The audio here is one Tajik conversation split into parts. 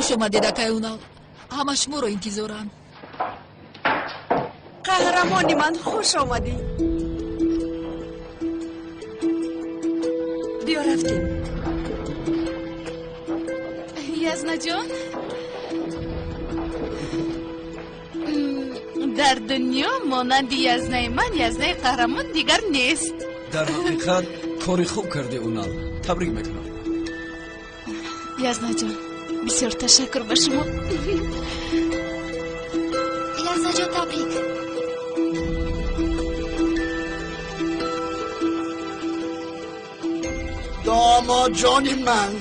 Хуш омадед, акай Унал. Ҳама шуморо интизоранд. Қаҳрамони ман, хуш омадӣ. Биё, рафтем. Язнаҷон, дар дунё монанди Язнаи ман Язнаи қаҳрамон дигар нест. Дар ҳақиқат кори хуб кардӣ, Унал. Табрик мекунам. Язнаҷон, бисёр ташаккур ба шумо. Язнаҷон, табрик. Домод ҷони ман,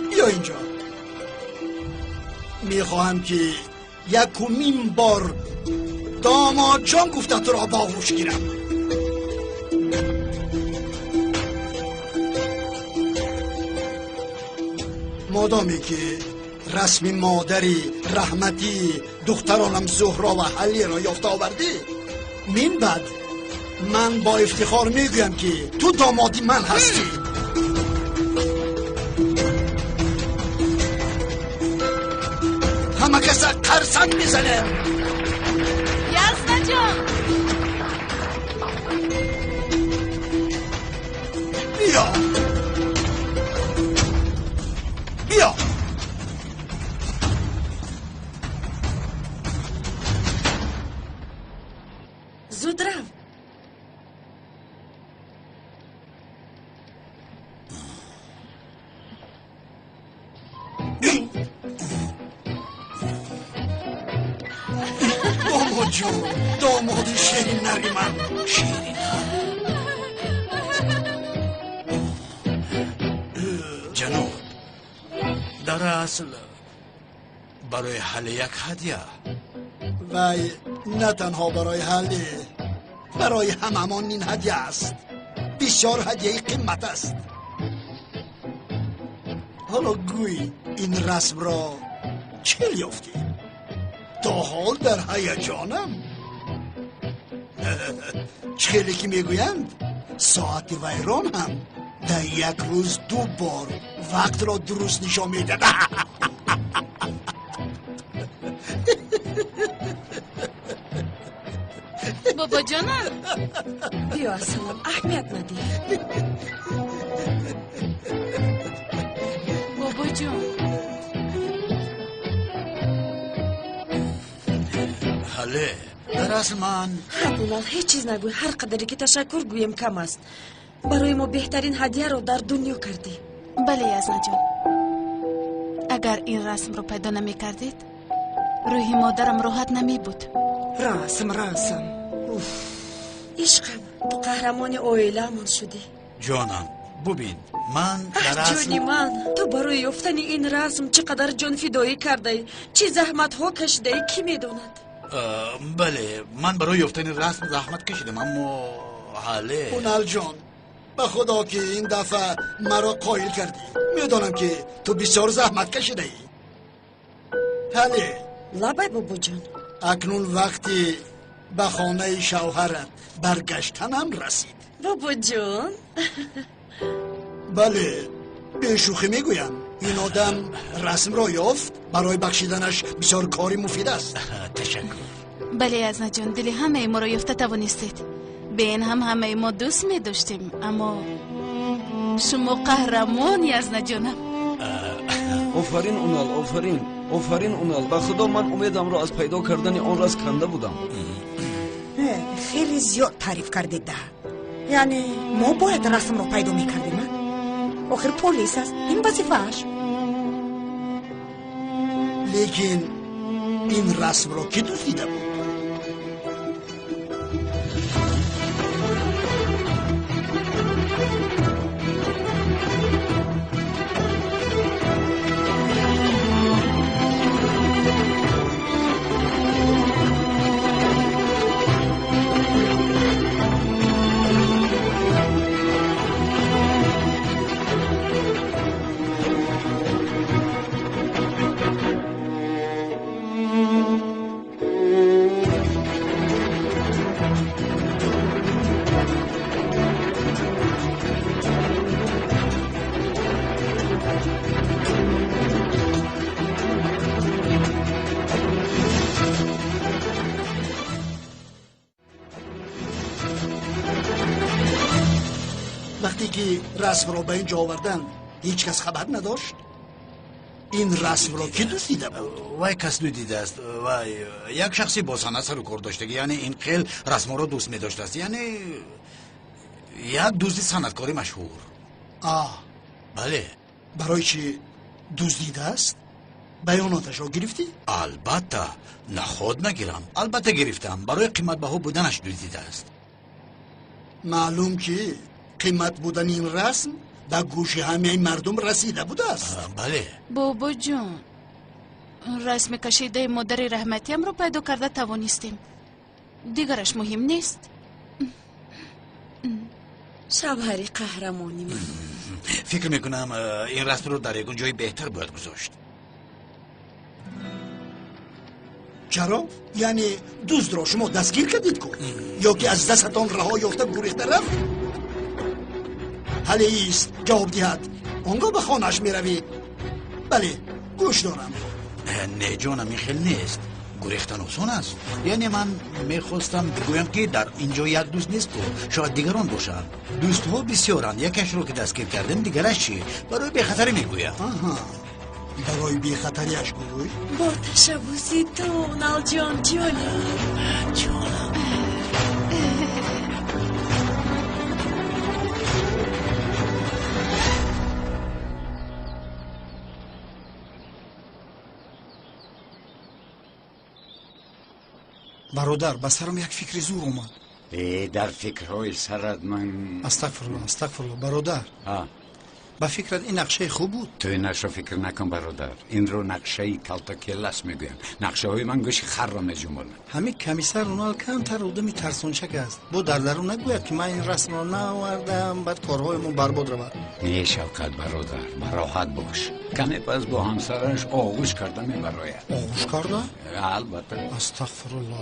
биё инҷо. Мехоҳам ки якумин бор домод ҷон гуфта туро ба оғӯш гирам. Модоме ки расми модари раҳматӣ духтаронам Зуҳро ва Ҳалиро ёфта овардӣ, мин баъд ман бо ифтихор мегӯям ки ту домоди ман ҳастӣ. Ҳама каса қарсак мезанем. Язнаҷон, биё, биё. Зуд рав. Домод ҷон, домоди ширин нари ман. Ширин. Ҷаноб, дар асл барои ҳалли як ҳадя. Вай на танҳо барои ҳалли, барои ҳамамон ин ҳадя аст. Бисёр ҳадяи қимат аст. Ҳоло гӯй, ин расмро чӣ ёфтӣ? То ҳол дар ҳаяҷонам. Чӣ хеле ки мегӯянд, соати вайрон ҳам дар як рӯз ду бор вақтро дуруст нишон медиҳад. Бобоҷонам, биё, ассалом, аҳамият надиҳ. Бобоҷон, ҳале, дар асл ман Унал, ҳеҷ чиз нагӯй. Ҳар қадаре ки ташаккур гӯем кам аст. Барои мо беҳтарин ҳадияро дар дунё кардӣ. Бале, Язнаҷон, агар ин расмро пайдо намекардед, рӯҳи модарам роҳат намебуд. Расм, расм. Ишқам, ту қаҳрамони оиламон шудӣ. Ҷонам, бубин, ман дар асл Ҷони ман, ту барои ёфтани ин расм чӣ қадар ҷонфидоӣ кардаӣ, чӣ заҳматҳо кашидаӣ, кӣ медонад? Бале, ман барои ёфтани расм заҳмат кашидам, аммо ҳале. Уналҷон, ба худо ки ин дафъа маро қоил кардӣ. Медонам ки ту бисёр заҳмат кашидаӣ. Ҳале. Лабай, бобоҷон. Акнун вақти ба хонаи шавҳарат баргаштанам расид. Бобоҷон. Бале, бешӯхӣ мегӯям. Ин одам расмро ёфт, барои бахшиданаш бисёр кори муфид аст. Ташаккур. Бале, Язнаҷон, дили ҳамаи моро ёфта тавонистед. Бе ин ҳам ҳамаи мо дӯст медоштем, аммо шумо қаҳрамон, Язнаҷонам. Офарин, Унал, офарин, офарин, Унал. Ба худо, ман умедамро аз пайдо кардани он расм канда будам. Хеле зиёд таъриф кардед да. Яъне мо бояд расмро пайдо мекардем, а? Охир полис аст, ин вазифааш. Лекин ин расмро кӣ дуздида буд? Вақте ки расмро ба ин ҷо оварданд, ҳеҷ кас хабар надошт. Ин расмро кӣ дуздида буд? Вай кас дидааст. Вай як шахси бо санъат сару кор доштагӣ, яъне ин хел расмҳоро дӯст медоштааст, яъне як дузди санъаткори машҳур. Бале. Барои чӣ дуздидааст? Баёноташро гирифтӣ? Албатта, наход нагирам. Албатта гирифтам. Барои қиматбаҳо буданаш дуздидааст. Маълум ки қимат будани ин расм ба гӯши ҳамаи мардум расида будааст. Бале. Бобоҷон, расми кашидаи модари раҳматиамро пайдо карда тавонистем. Дигараш муҳим нест. Шавҳари қаҳрамони ман. Фикр мекунам, ин расмро дар ягон ҷои беҳтар бояд гузошт. Чаро? Яъне дуздро шумо дастгир кардед ку? Ё ки аз дастатон раҳо ёфта гурехта рафт? Ҳале ист, ҷавоб диҳад. Он гоҳ ба хонааш меравӣ. Бале, гӯш дорам. Не ҷонам, ин хел нест. Гурехтан осон аст. Яъне ман мехостам бигӯям, ки дар ин ҷо як дӯст нест ку, шояд дигарон бошанд. Дӯстҳо бисёранд. Якашро ки дастгир кардем, дигараш чӣ? Барои бехатарӣ мегӯям. Барои бехатариаш гӯй? Бо ташаббуси ту, Уналҷон, ҷонам. Ҷонам. Бародар, ба сарам як фикри зур омад. Дар фикрҳои сарат ман. Астағфирулло, астағфирулло, бародар. Ба фикрат ин нақшаи хуб буд? Ту ин нақшаро фикр накун, бародар. Инро нақшаи калтакелас мегӯянд. Нақшаҳои ман гӯши харро меҷунбонанд. Ҳамин комиссар Унал камтар одами тарсончак аст. Бо дар дарун нагӯяд, ки ман ин расмро наовардам, баъд корҳоямон барбод равад. Не, Шавкат бародар, бароҳат бош. Каме пас бо ҳамсараш оғӯш карда мебарояд. Оғӯш карда? Албатта. Астағфирулло.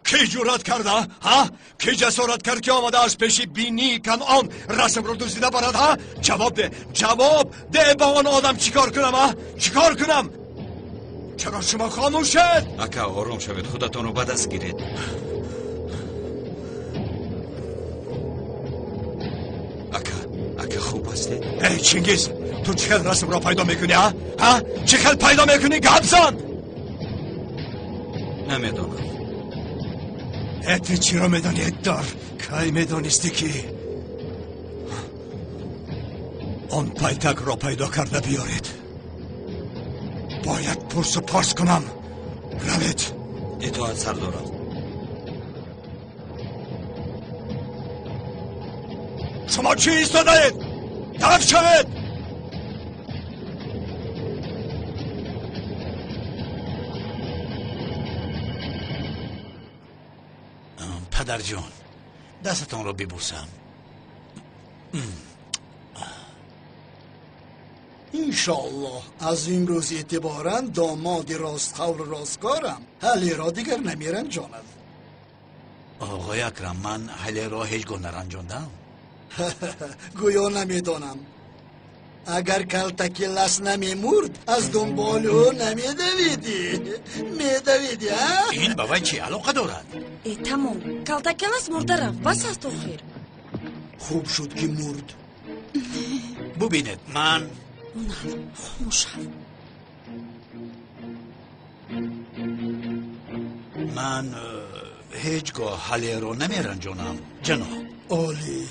Кӣ ҷуръат карда, ҳа? Кӣ ҷасорат кард, ки омада аз пеши бинии Канъон расмро дуздида барад, ҳа? Ҷавоб де, ҷавоб де, ба он одам чӣ кор кунам, ҳа? Чӣ кор кунам? Чаро шумо хомӯшед? Ака, ором шавед, худатонро ба даст гиред. Ака, ака, хуб ҳастед? Эй, Чингиз, ту чӣ хел расмро пайдо мекунӣ, ҳа? Ҳа? Чӣ хел пайдо мекунӣ? Гап зан! Намедонам. Ту чиро медонӣ, дар? Кай медонистӣ, ки он пайтакро пайдо карда биёред? Бояд пурсу порс кунам. Равед. Итоат, сардорам. Шумо чӣ истодаед? Тараф шавед! Падарҷон, дастатонро бибӯсам. Иншоаллоҳ, аз имрӯз эътиборан домоди ростқавлу росткорам ҳалеро дигар намеранҷонад. Оғои Акрам, ман ҳалеро ҳеҷ гоҳ наранҷондам. Гӯё намедонам. Агар калтакелас намемурд, аз дунболи ӯ намедавидӣ. Медавидӣ, а? Ин ба вай чӣ алоқа дорад? Э, тамом, калтакелас мурда рафт, бас аст охир. Хуб шуд, ки мурд. Бубинед, ман. Унал, хомӯш шав. Ман ҳеҷ гоҳ ҳалеро намеранҷонам, ҷаноб. Олӣ.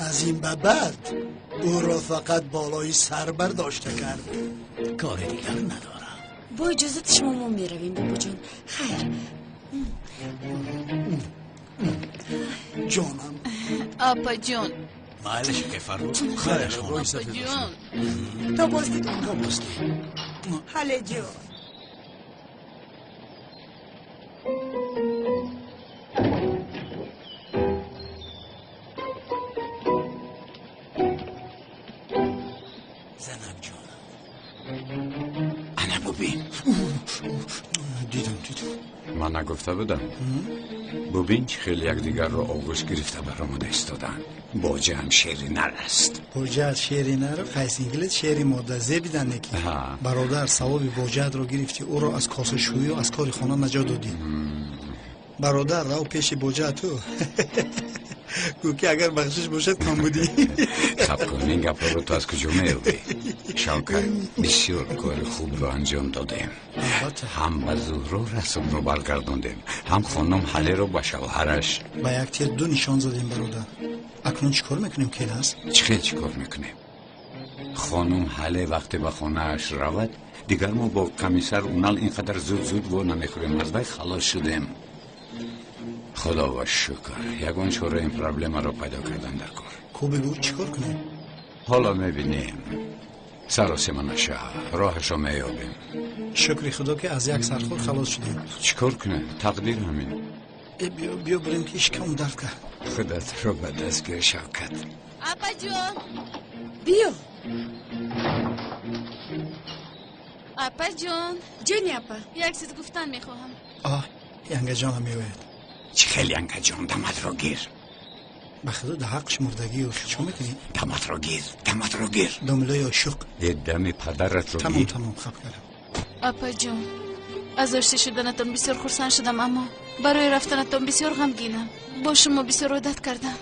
Аз ин ба баъд ӯро фақат болои сар бардошта кард. Кори дигар надорам. Бо иҷозати шумо мо меравем, бобоҷон. Хайр. Ҷонам. Апаҷон. Майлаш, Фаррух, хайраш хонам. Апаҷон. То боздид. То боздид. Ҳале ҷон. Занак ҷонам. Ана бубин. Дидам, дидам. Ман нагуфта будам. Бубин, чӣ хеле якдигарро оғӯш гирифта баромада истоданд. Боҷаам шери нар аст. Боҷаат шери нар, қайсинглит шери мода. Зебидан неки. Бародар, савоби боҷаатро гирифтӣ, ӯро аз косашӯию аз кори хона наҷот додӣ. Бародар, рав пеши боҷа ту. Гӯ ки агар бахшиш бошад кам будӣ. Саб кун, ин гапҳоро ту аз куҷо меёбӣ? Шавкат, бисёр кори хубро анҷом додем. Ҳам ба Зуҳро расмро баргардондем, ҳам хонум Ҳалеро ба шавҳараш. Ба як тир ду нишон задем, бародар. Акнун чӣ кор мекунем, Келас? Чӣ хел чӣ кор мекунем? Хонум Ҳале вақте ба хонааш равад, дигар мо бо комиссар Унал ин қадар зуд зуд во намехӯрем. Аз вай халос шудем. Худо ва шукр, ягон чора ин проблемаро пайдо кардан дар кор. Ку бигӯ, чӣ кор кунем? Ҳоло мебинем. Саросема наша, роҳашро меёбем. Шукри худо ки аз як сархӯр халос шудем. Чӣ кор кунем? Тақдир ҳамин. Э, биё, биё бирем ки шикамам дард кард. Худатро ба даст гир, Шавкат. Апаҷон. Биё. Апаҷон. Ҷони апа. Як чиз гуфтан мехоҳам. Оҳ, янгаҷонам меояд. Чӣ хел янгаҷон? Даматро гир. Ба худо да ҳаққш мурдагӣ ёфт. Чӣ мекунӣ? Даматро гир, даматро гир. Домилои ошуқ. Э, дами падаратро Тамом, гир. тамом, хаб кардам. Апаҷон, аз ошти шуданатон бисёр хурсанд шудам, аммо барои рафтанатон бисёр ғамгинам. Бо шумо бисёр одат кардам.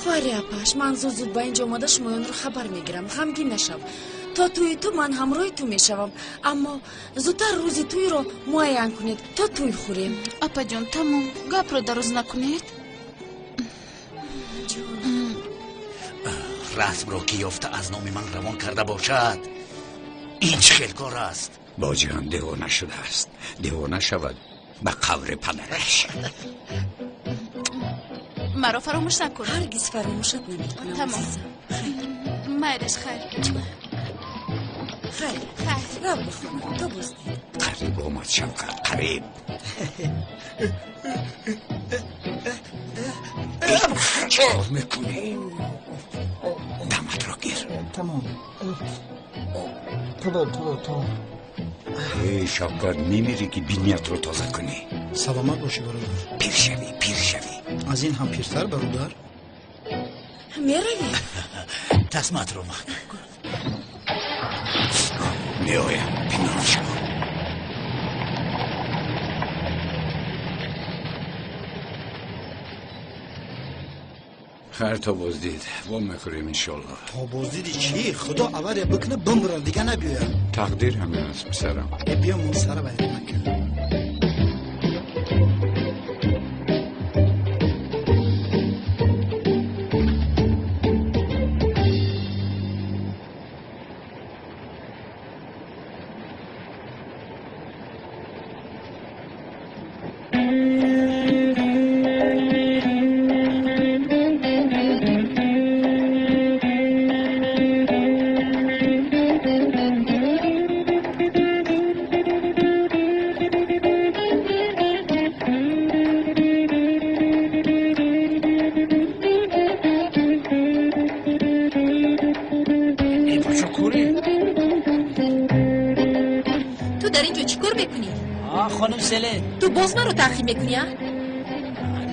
Хоҳари апаш, ман зуд зуд ба инҷо омада шумоёнро хабар мегирам. Ғамгин нашав. То тӯи ту ман ҳамроҳи ту мешавам, аммо зудтар рӯзи тӯйро муайян кунед, то тӯй хӯрем. Апаҷон, тамом, гапро дароз накунед. Расмро ки ёфта аз номи ман равон карда бошад, ин чӣ хел кор аст? Боҷиҳам девона шудааст. Девона шавад ба қабри падараш. Маро фаромӯш накун. Ҳаргиз фаромӯшат намекунам. Тамом. Майлаш, хайр. Хайр. Хайр. Рав ба хона, то боздид. Қариб омад, Шавкат, қариб. Чӣ кор мекунӣ? Даматро гир. Тамом. Тамом, тамом, тамом. Эй, Шавкат, мемирӣ ки биниятро тоза кунӣ. Саломат бошӣ, бародар. Пир шавӣ, пир шавӣ. Аз ин ҳам пиртар, бародар. Меравӣ? Тасмаатро маҳкам кун. Меоям, пинҳон шав. Хайр, то боздид. Во мехӯрем, иншолло. То боздиди чӣ? Худо авария бикуна, бимирам, дига набиёям. Тақдир ҳамин аст, писарам. Э, биё мо сара вайрон накун. Ту дар ин ҷо чӣ кор мекунӣ? Хонум Селен. Ту боз маро таъқиб мекунӣ, а?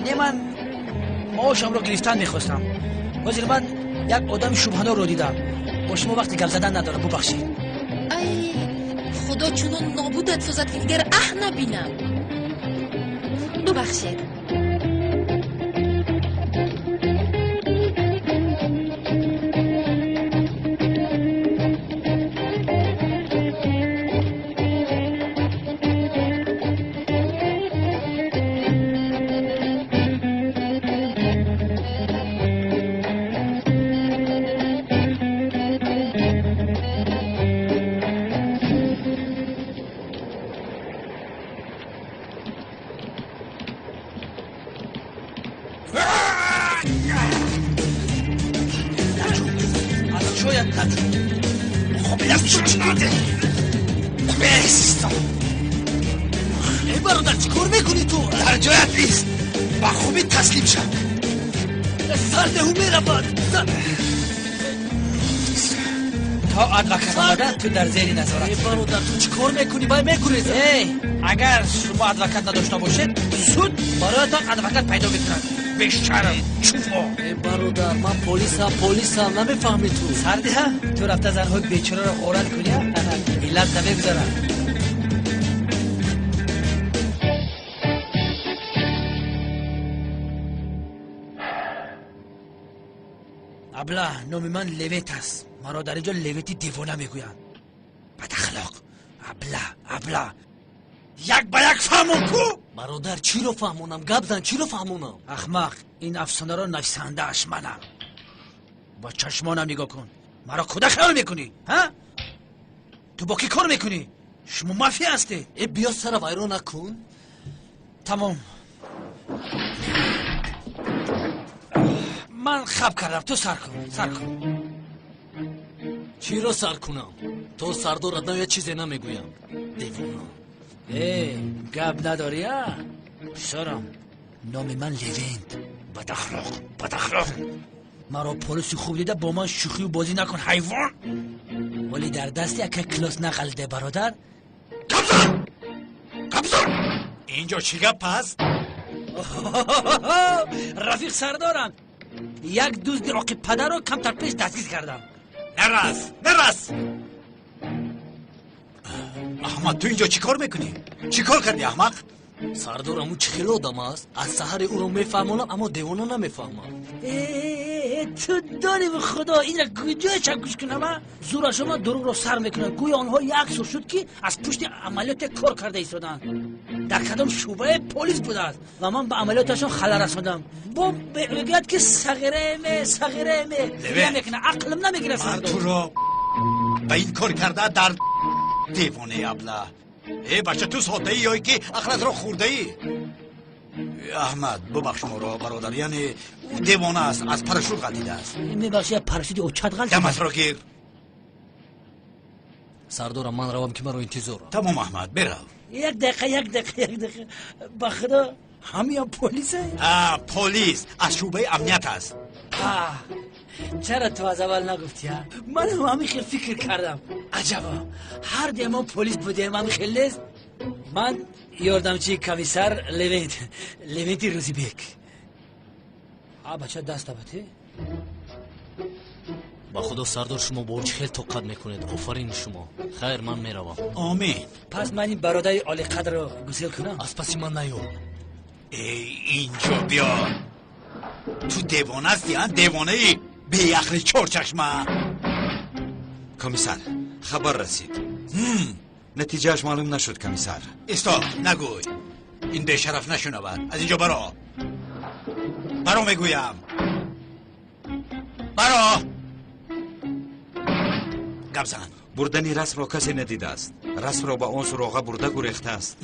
Не, ман маошамро гирифтан мехостам. Ҳозир ман як одами шубҳанорро дидам. Бо шумо вақти гап задан надорам, бубахшед. Ай, худо чунон нобудат созад, ки дигар аҳ набинам. Бубахшед. Эй бародар, чӣ кор мекунӣ ту? Дар ҷоят бист, ба хубӣ таслим шав. Сардеҳу меравад. То адвокат омада, ту дар зери назорат. Эй бародар, ту чӣ кор мекунӣ? Вай мегурезад. Эй, агар шумо адвокат надошта бошед, суд бароятон адвокат пайдо мекунад. Бешарм, чуфо. Эй бародар, ман полисам, полисам, намефаҳмӣ ту. Сардиҳа, ту рафта занҳои бечораро ғорат кунӣ, миллат намегузарад. Абла, номи ман Левент аст. Маро дар инҷо Левенти девона мегӯянд. Бадахлоқ. Абла, абла. Як ба як фаҳмон ку? Бародар, чиро фаҳмонам? Гап зан, чиро фаҳмонам? Ахмақ, ин афсонаро нависандааш манам. Ба чашмонам нигоҳ кун. Маро куда хаёл мекунӣ? Ҳа? Ту бо кӣ кор мекунӣ? Шумо мафия ҳастед. Э, биё сара вайрон накун. Тамом. Ман хаб кардам, ту сар кун, сар кун. Чиро сар кунам? То сардорат наояд чизе намегӯям. Девона. Э, гап надорӣ, а? Писарам, номи ман Левент. Бадахлоқ, бадахлоқ. Маро полиси хуб дида бо ман шӯхию бозӣ накун, ҳайвон. Вале дар дасти яка клос нағалиде, бародар. Кабзор! Кабзор! Инҷо чӣ гап аст? Рафиқ сардорам, як дузди оқибпадарро камтар пеш дастгир кардам. Нарас, нарас! Аҳмад, ту инҷо чӣ кор мекунӣ? Чӣ кор кардӣ, аҳмақ? Сардорам, ӯ чӣ хел одам аст? Аз саҳаре ӯро мефаҳмонам, аммо девона намефаҳмам. Ту донӣ ба худо, инра куҷое чак гӯш кунам, а? Зӯраш омад, дурӯғро сар мекунад. Гӯё онҳо як сол шуд, ки аз пушти амалиёте кор карда истоданд. Дар кадом шӯъбаи полис будааст ва ман ба амалиёташон халал расондам. Бо мегӯяд, ки сағираеме, сағираеме. Намекунад, ақлам намегирад, сардор. Ман туро ба ин кор карда дар девонаи абла. Э, бача, ту соддаӣ ё ки ақлатро хӯрдаӣ? Аҳмад, бубахш моро, бародар, яъне ӯ девона аст, аз парашют ғалтидааст. Мебахши, як парашюти очат ғалтид. Даматро гир. Сардорам, ман равам, ки маро интизорам. Тамом, Аҳмад, бирав. Як дақиқа, як дақиқа, як дақиқа. Ба худо, ҳамиям полисе? Ҳа, полис аз шӯъбаи амният аст. Чаро ту аз аввал нагуфтӣ, а? Ман ҳам ҳамин хел фикр кардам. Аҷаба, ҳар дуям мо полис будем, ҳамин хел нест? Ман ёрдамчии комиссар Левент, Левенти Рӯзибек. А бача, даст абате? Ба худо, сардор, шумо бо чӣ хел тоқат мекунед? Офарин шумо. Хайр, ман меравам. Омин. Пас ман ин бародари олиқадрро гусел кунам? Аз паси ман наё. Эй, инҷо биё. Ту девона ҳастӣ, а? Девонаи беақли чорчашма. Комиссар, хабар расид. Натиҷааш маълум нашуд, комиссар. Исто, нагӯй. Ин бешараф нашунавад. Аз инҷо баро. Баро мегӯям. Баро. Гап зан. Бурдани расмро касе надидааст. Расмро ба он суроға бурда гурехтааст.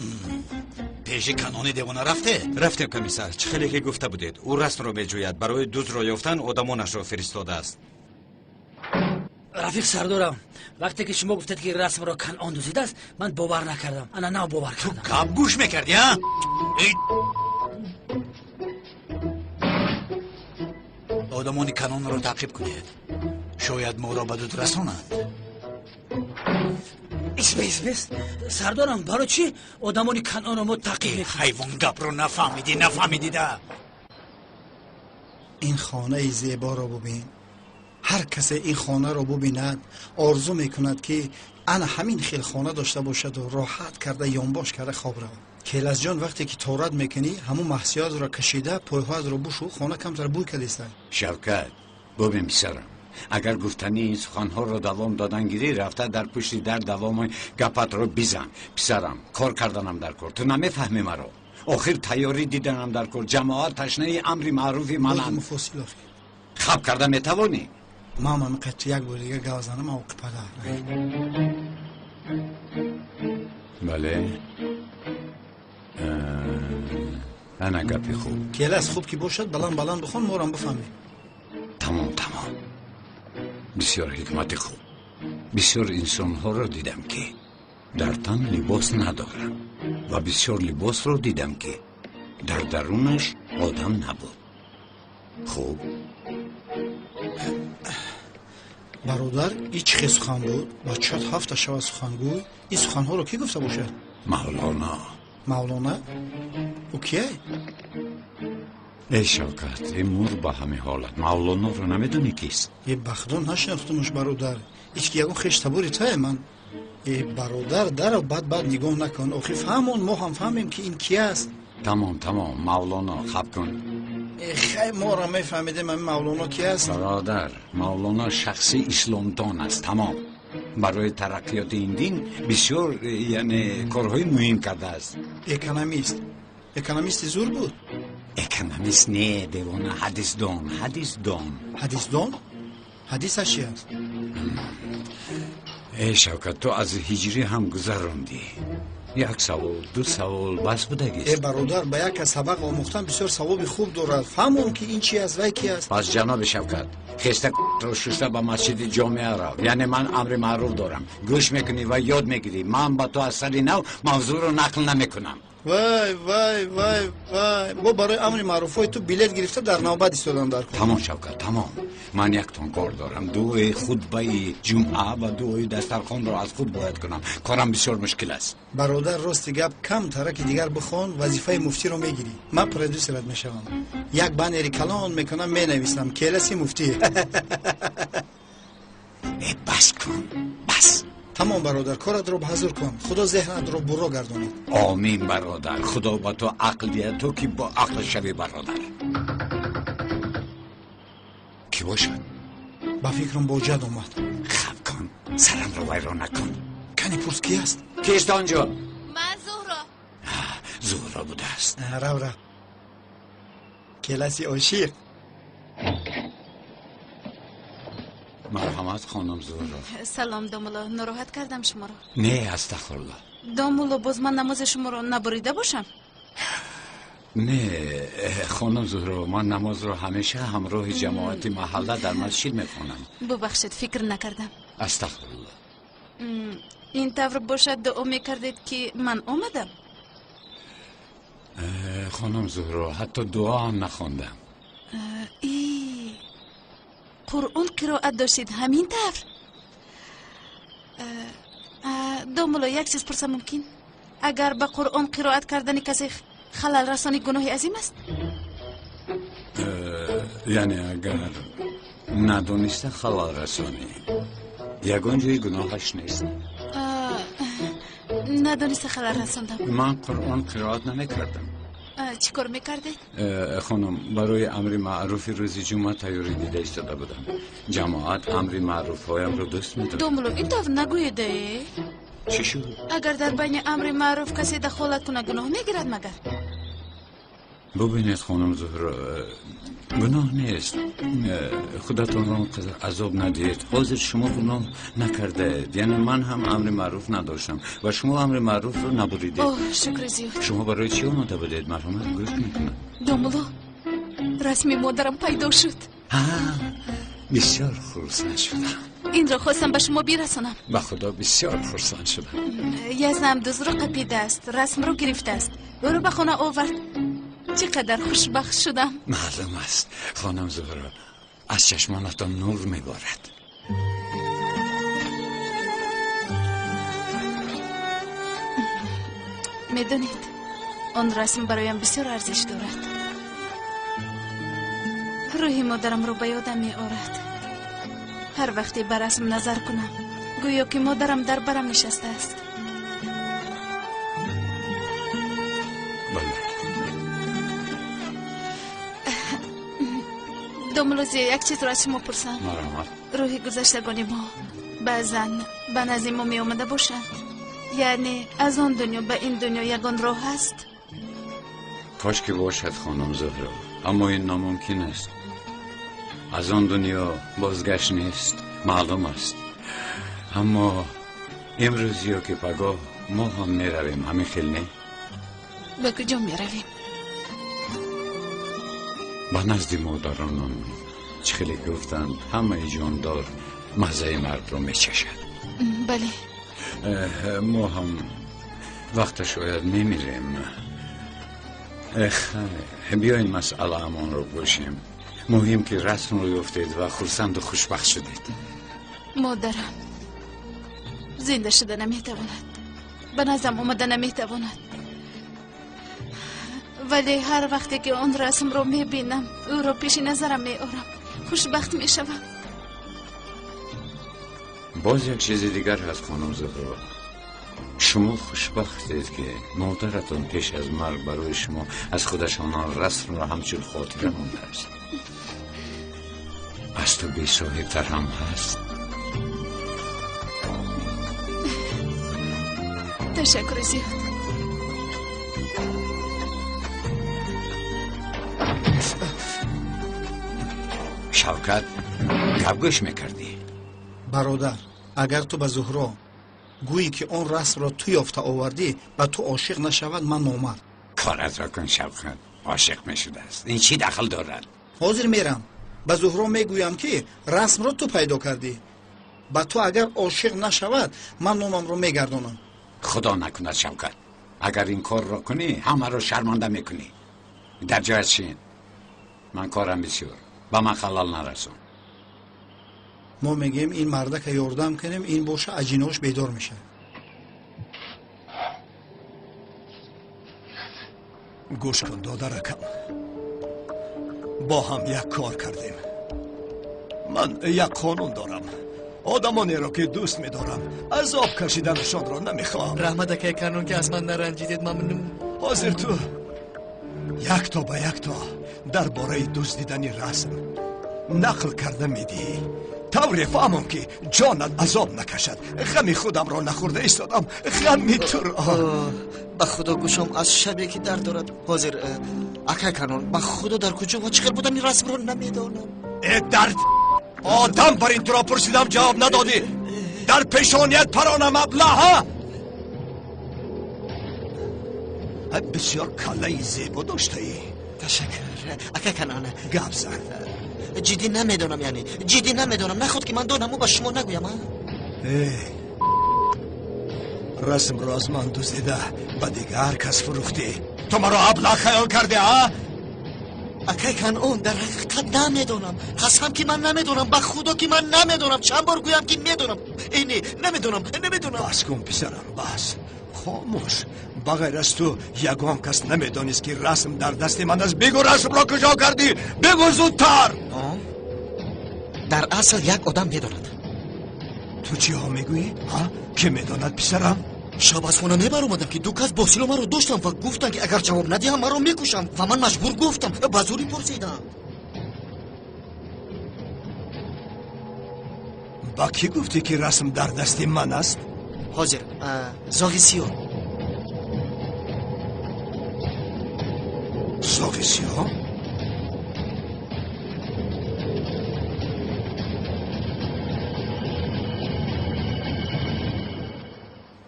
Пеши Канони девона рафте? Рафтем, комиссар. Чӣ хеле ки гуфта будед. Ӯ расмро меҷӯяд. Барои дуздро ёфтан одамонашро фиристодааст. Рафиқ сардорам, вақте ки шумо гуфтед, ки расмро Канъон дуздидааст, ман бовар накардам. Ана нав бовар кардам. Ту гап гӯш мекардӣ, а? Одамони Канонро таъқиб кунед. Шояд моро ба дуд расонанд. Бис, бис, бис. Сардорам, барои чӣ одамони Канъонро мо таъқиб мекунем? Ҳайвон, гапро нафаҳмидӣ, нафаҳмидида. Ин хонаи зеборо бубин. Ҳар касе ин хонаро бубинад, орзу мекунад, ки ана ҳамин хел хона дошта бошаду роҳат карда ёнбош карда хоб равад. Келасҷон, вақте ки торат мекунӣ, ҳамун маҳсиётро кашида пойҳоятро бушу, хона камтар бӯй кардеста. Шавкат, бубин, писарам, агар гуфтани ин суханҳоро давом додан гирӣ, рафта дар пушти дар давоми гапатро бизан. Писарам, кор карданам дар кор. Ту намефаҳмӣ маро. Охир тайёрӣ диданам дар кор. Ҷамоат ташнаи амри маъруфи мананд. Муфосил охир. Хаб карда метавонӣ? Ман ҳам қат як бор дига гап занам, оқи падар. Бале. Ана гапи хуб. Келас, хуб ки бошад, баланд баланд бихон, морам бифаҳмем. Тамом, тамом. Бисёр ҳикмати хуб. Бисёр инсонҳоро дидам, ки дар тан либос надоранд ва бисёр либосро дидам, ки дар дарунаш одам набуд. Хуб. Бародар, и чӣ хел сухан буд? Бачаат ҳафта шавад сухангӯй. Ин суханҳоро кӣ гуфта бошад? Мавлоно. Мавлона? Ӯ кие? Эй Шавкат, эй мур ба ҳамин ҳолат. Мавлоноро намедонӣ кист? Э, ба худо нашинохтумуш, бародар. Ҳеч ки ягон хеш табори тае ман. Э, бародар, дарав, бад бад нигоҳ накун. Охи фаҳмон, мо ҳам фаҳмем, ки ин ки аст. Тамом, тамом, Мавлоно, хаб кун. Хай, моро мефаҳмидем, ҳамин Мавлоно ки аст. Бародар, Мавлоно шахси исломдон аст, тамом. Барои тараққиёти ин дин бисёр, яъне, корҳои муҳим кардааст. Экономист. Экономисти зур буд? Экономист не, девона, ҳадисдон, ҳадисдон. Ҳадисдон? Ҳадисаш чи аст? Э, Шавкат, ту аз ҳиҷрӣ ҳам гузарондӣ. Як савол, ду савол бас будагист. Э, бародар, ба як кас сабақ омӯхтан бисёр савоби хуб дорад. Фаҳмон, ки ин чи аст, вай ки аст. Пас, ҷаноби Шавкат, хеста ро шуста ба масҷиди ҷомеа рав. Яъне ман амри маъруф дорам, гӯш мекунӣ ва ёд мегирӣ. Ман ба ту аз сари нав мавзӯъро нақл намекунам. Вай, вай, вай, вай, бо барои амри маъруфҳои ту билет гирифта дар навбат истодан дар кор. Тамом, Шавкат, тамом. Ман яктон кор дорам: дуои хутбаи ҷумъа ва дуои дастархонро аз худ бояд кунам. Корам бисёр мушкил аст. Бародар, рости гап, кам тараки дигар бихон, вазифаи муфтиро мегирӣ. Ман продюсерат мешавам. Як баннери калон мекунам, менависам: «Келаси муфтӣ». Э, бас кун, бас. Тамом, бародар, коратро ба ҳазур кун. Худо зеҳнатро бурро гардонад. Омин, бародар. Худо ба ту ақл диҳад, то ки бо ақл шавӣ. Бародар, кӣ бошад? Ба фикрам, боҷад омад. Хаб кун, сарамро вайрон накун. Кани, пурс, ки аст? Кист онҷо? Ман, Зуҳро. Зуҳро будааст. Рав, рав, келаси ошиқ. Марҳамат, хонум Зуҳро. Салом, домулло. Нороҳат кардам шуморо? Не, астағфирулло. Домулло, боз ман намози шуморо набурида бошам? Не, хонум Зуҳро, ман намозро ҳамеша ҳамроҳи ҷамоати маҳалла дар масҷид мехонам. Бубахшед, фикр накардам. Астағфирулло. Ин тавр бошад, дуо мекардед, ки ман омадам? Хонум Зуҳро, ҳатто дуо ҳам нахондам. И Қуръон қироат доштед, ҳамин тавр? Домулло, як чиз пурсам мумкин? Агар ба Қуръон қироат кардани касе халал расонӣ, гуноҳи азим аст? Яъне агар надониста халал расонӣ, ягон ҷои гуноҳаш нест. Надониста халал расондам. Ман Қуръон қироат намекардам. Чӣ кор мекардед? Хонум, барои амри маъруфи рӯзи ҷумъа тайёрӣ дида истода будам. Ҷамоат амри маъруфҳоямро дӯст медорад. Домулло, ин тавр нагӯеде. Чӣ шуд? Агар дар байни амри маъруф касе дахолат кунад, гуноҳ мегирад магар? Бубинед, хонум Зуҳро, гуноҳ нест. Худатонро он қадар азоб надиҳед. Ҳозир шумо гуноҳ накардаед. Яъне ман ҳам амри маъруф надоштам ва шумо амри маъруфро набуридед. Оҳ, шукри зиёд. Шумо барои чӣ омода будед? Марҳамат, гӯш мекунам. Домулло, расми модарам пайдо шуд. Бисёр хурсанд шудам. Инро хостам ба шумо бирасонам. Ба худо, бисёр хурсанд шудам. Язнам дузро қапидааст, расмро гирифтааст, ӯро ба хона овард. Чӣ қадар хушбахт шудам! Маълум аст, хонум Зуҳро, аз чашмонатон нур меборад. Медонед, он расм бароям бисёр арзиш дорад. Рӯҳи модарамро ба ёдам меорад. Ҳар вақте ба расм назар кунам, гӯё ки модарам дар барам нишастааст. Бале. Домулло, як чизро аз шумо пурсам. Марҳамат. Рӯҳи гузаштагони мо баъзан ба назди мо меомада бошанд? Яъне аз он дунё ба ин дунё ягон роҳ ҳаст? Кош ки бошад, хонум Зуҳро, аммо ин номумкин аст. Аз он дунё бозгашт нест, маълум аст. Аммо имрӯз ё ки пагоҳ мо ҳам меравем, ҳамин хел не? Ба куҷо меравем? Ба назди модаронон. Чӣ хеле гуфтанд, ҳамаи ҷондор маззаи маргро мечашад. Бале. Мо ҳам вақташ ояд, мемирем. Биёин, масъалаамонро бошем. Муҳим ки расмро ёфтед ва хурсанду хушбахт шудед. Модарам зинда шуда наметавонад, ба наздам омада наметавонад, вале ҳар вақте ки он расмро мебинам, ӯро пеши назарам меорам, хушбахт мешавам. Боз як чизи дигар ҳаст, хонум Зуҳро. Шумо хушбахтед, ки модаратон пеш аз марг барои шумо аз худашон он расмро ҳамчун хотира мондааст. Аз ту бесоҳибтар ҳам ҳаст. Ташаккури зиёд. Шавкат, гап гӯш мекардӣ? Бародар, агар ту ба Зуҳро гӯӣ, ки он расмро ту ёфта овардӣ, ба ту ошиқ нашавад, ман номард. Коратро кун, Шавкат, ошиқ мешудааст, ин чӣ дахл дорад? Ҳозир мерам, ба Зуҳро мегӯям, ки расмро ту пайдо кардӣ. Ба ту агар ошиқ нашавад, ман номамро мегардонам. Худо накунад, Шавкат, агар ин корро кунӣ, ҳамаро шарманда мекунӣ. Дар ҷоят шин, ман корам бисёр, ба ман халал нарасон. Мо мегӯем, ин мардака ёрдам кунем, ин боша аҷинош бедор мешавад. Гӯш кун, додаракам, бо ҳам як кор кардем. Ман як қонун дорам: одамонеро, ки дӯст медорам, азоб кашиданашонро намехоҳам. Раҳмат, акай Канон, ки аз ман наранҷидед, мамнун. Ҳозир ту якто ба якто дар бораи дуздидани расм нақл карда медиҳӣ, тавре фаҳмам, ки ҷонат азоб накашад. Ғами худамро нахӯрда истодам, ғами туро. Ба худо, гӯшом аз шабе ки дард дорад. Ҳозир, акай Канон, ба худо, дар куҷо ва чӣ хел будани расмро намедонам. Э, дард одам, бар ин туро пурсидам, ҷавоб надодӣ. Дар пешоният паронам, аблаҳа. Бисёр каллаи зебо доштаӣ. Ташаккур, акай Канон. Гап зан. Ҷиддӣ намедонам, яъне ҷиддӣ намедонам. Наход ки ман донаму ба шумо нагӯям, а? Э, расмро аз ман дуздида, ба дигар кас фурӯхтӣ. Ту маро аблаҳ хаёл кардӣ, а? Акай Канон, дар ҳақиқат намедонам. Қасам, ки ман намедонам. Ба худо, ки ман намедонам. Чанд бор гӯям, ки медонам? Э, не, намедонам, намедонам. Бас кун, писарам, бас, хомӯш. Ба ғайр аз ту ягон кас намедонист, ки расм дар дасти ман аст. Бигӯ, расмро куҷо кардӣ, бигӯ зудтар. Дар асл як одам медонад. Ту чиҳо мегӯӣ, ҳа? Кӣ медонад, писарам? Шаб аз хона мебаромадам, ки ду кас бо силоҳ маро доштанд ва гуфтанд, ки агар ҷавоб надиҳам, маро мекушанд, ва ман маҷбур гуфтам, ба зӯрӣ пурсидам. Ба кӣ гуфтӣ, ки расм дар дасти ман аст? Ҳозир, зоғи сиёҳ. Зоғи сиёҳ?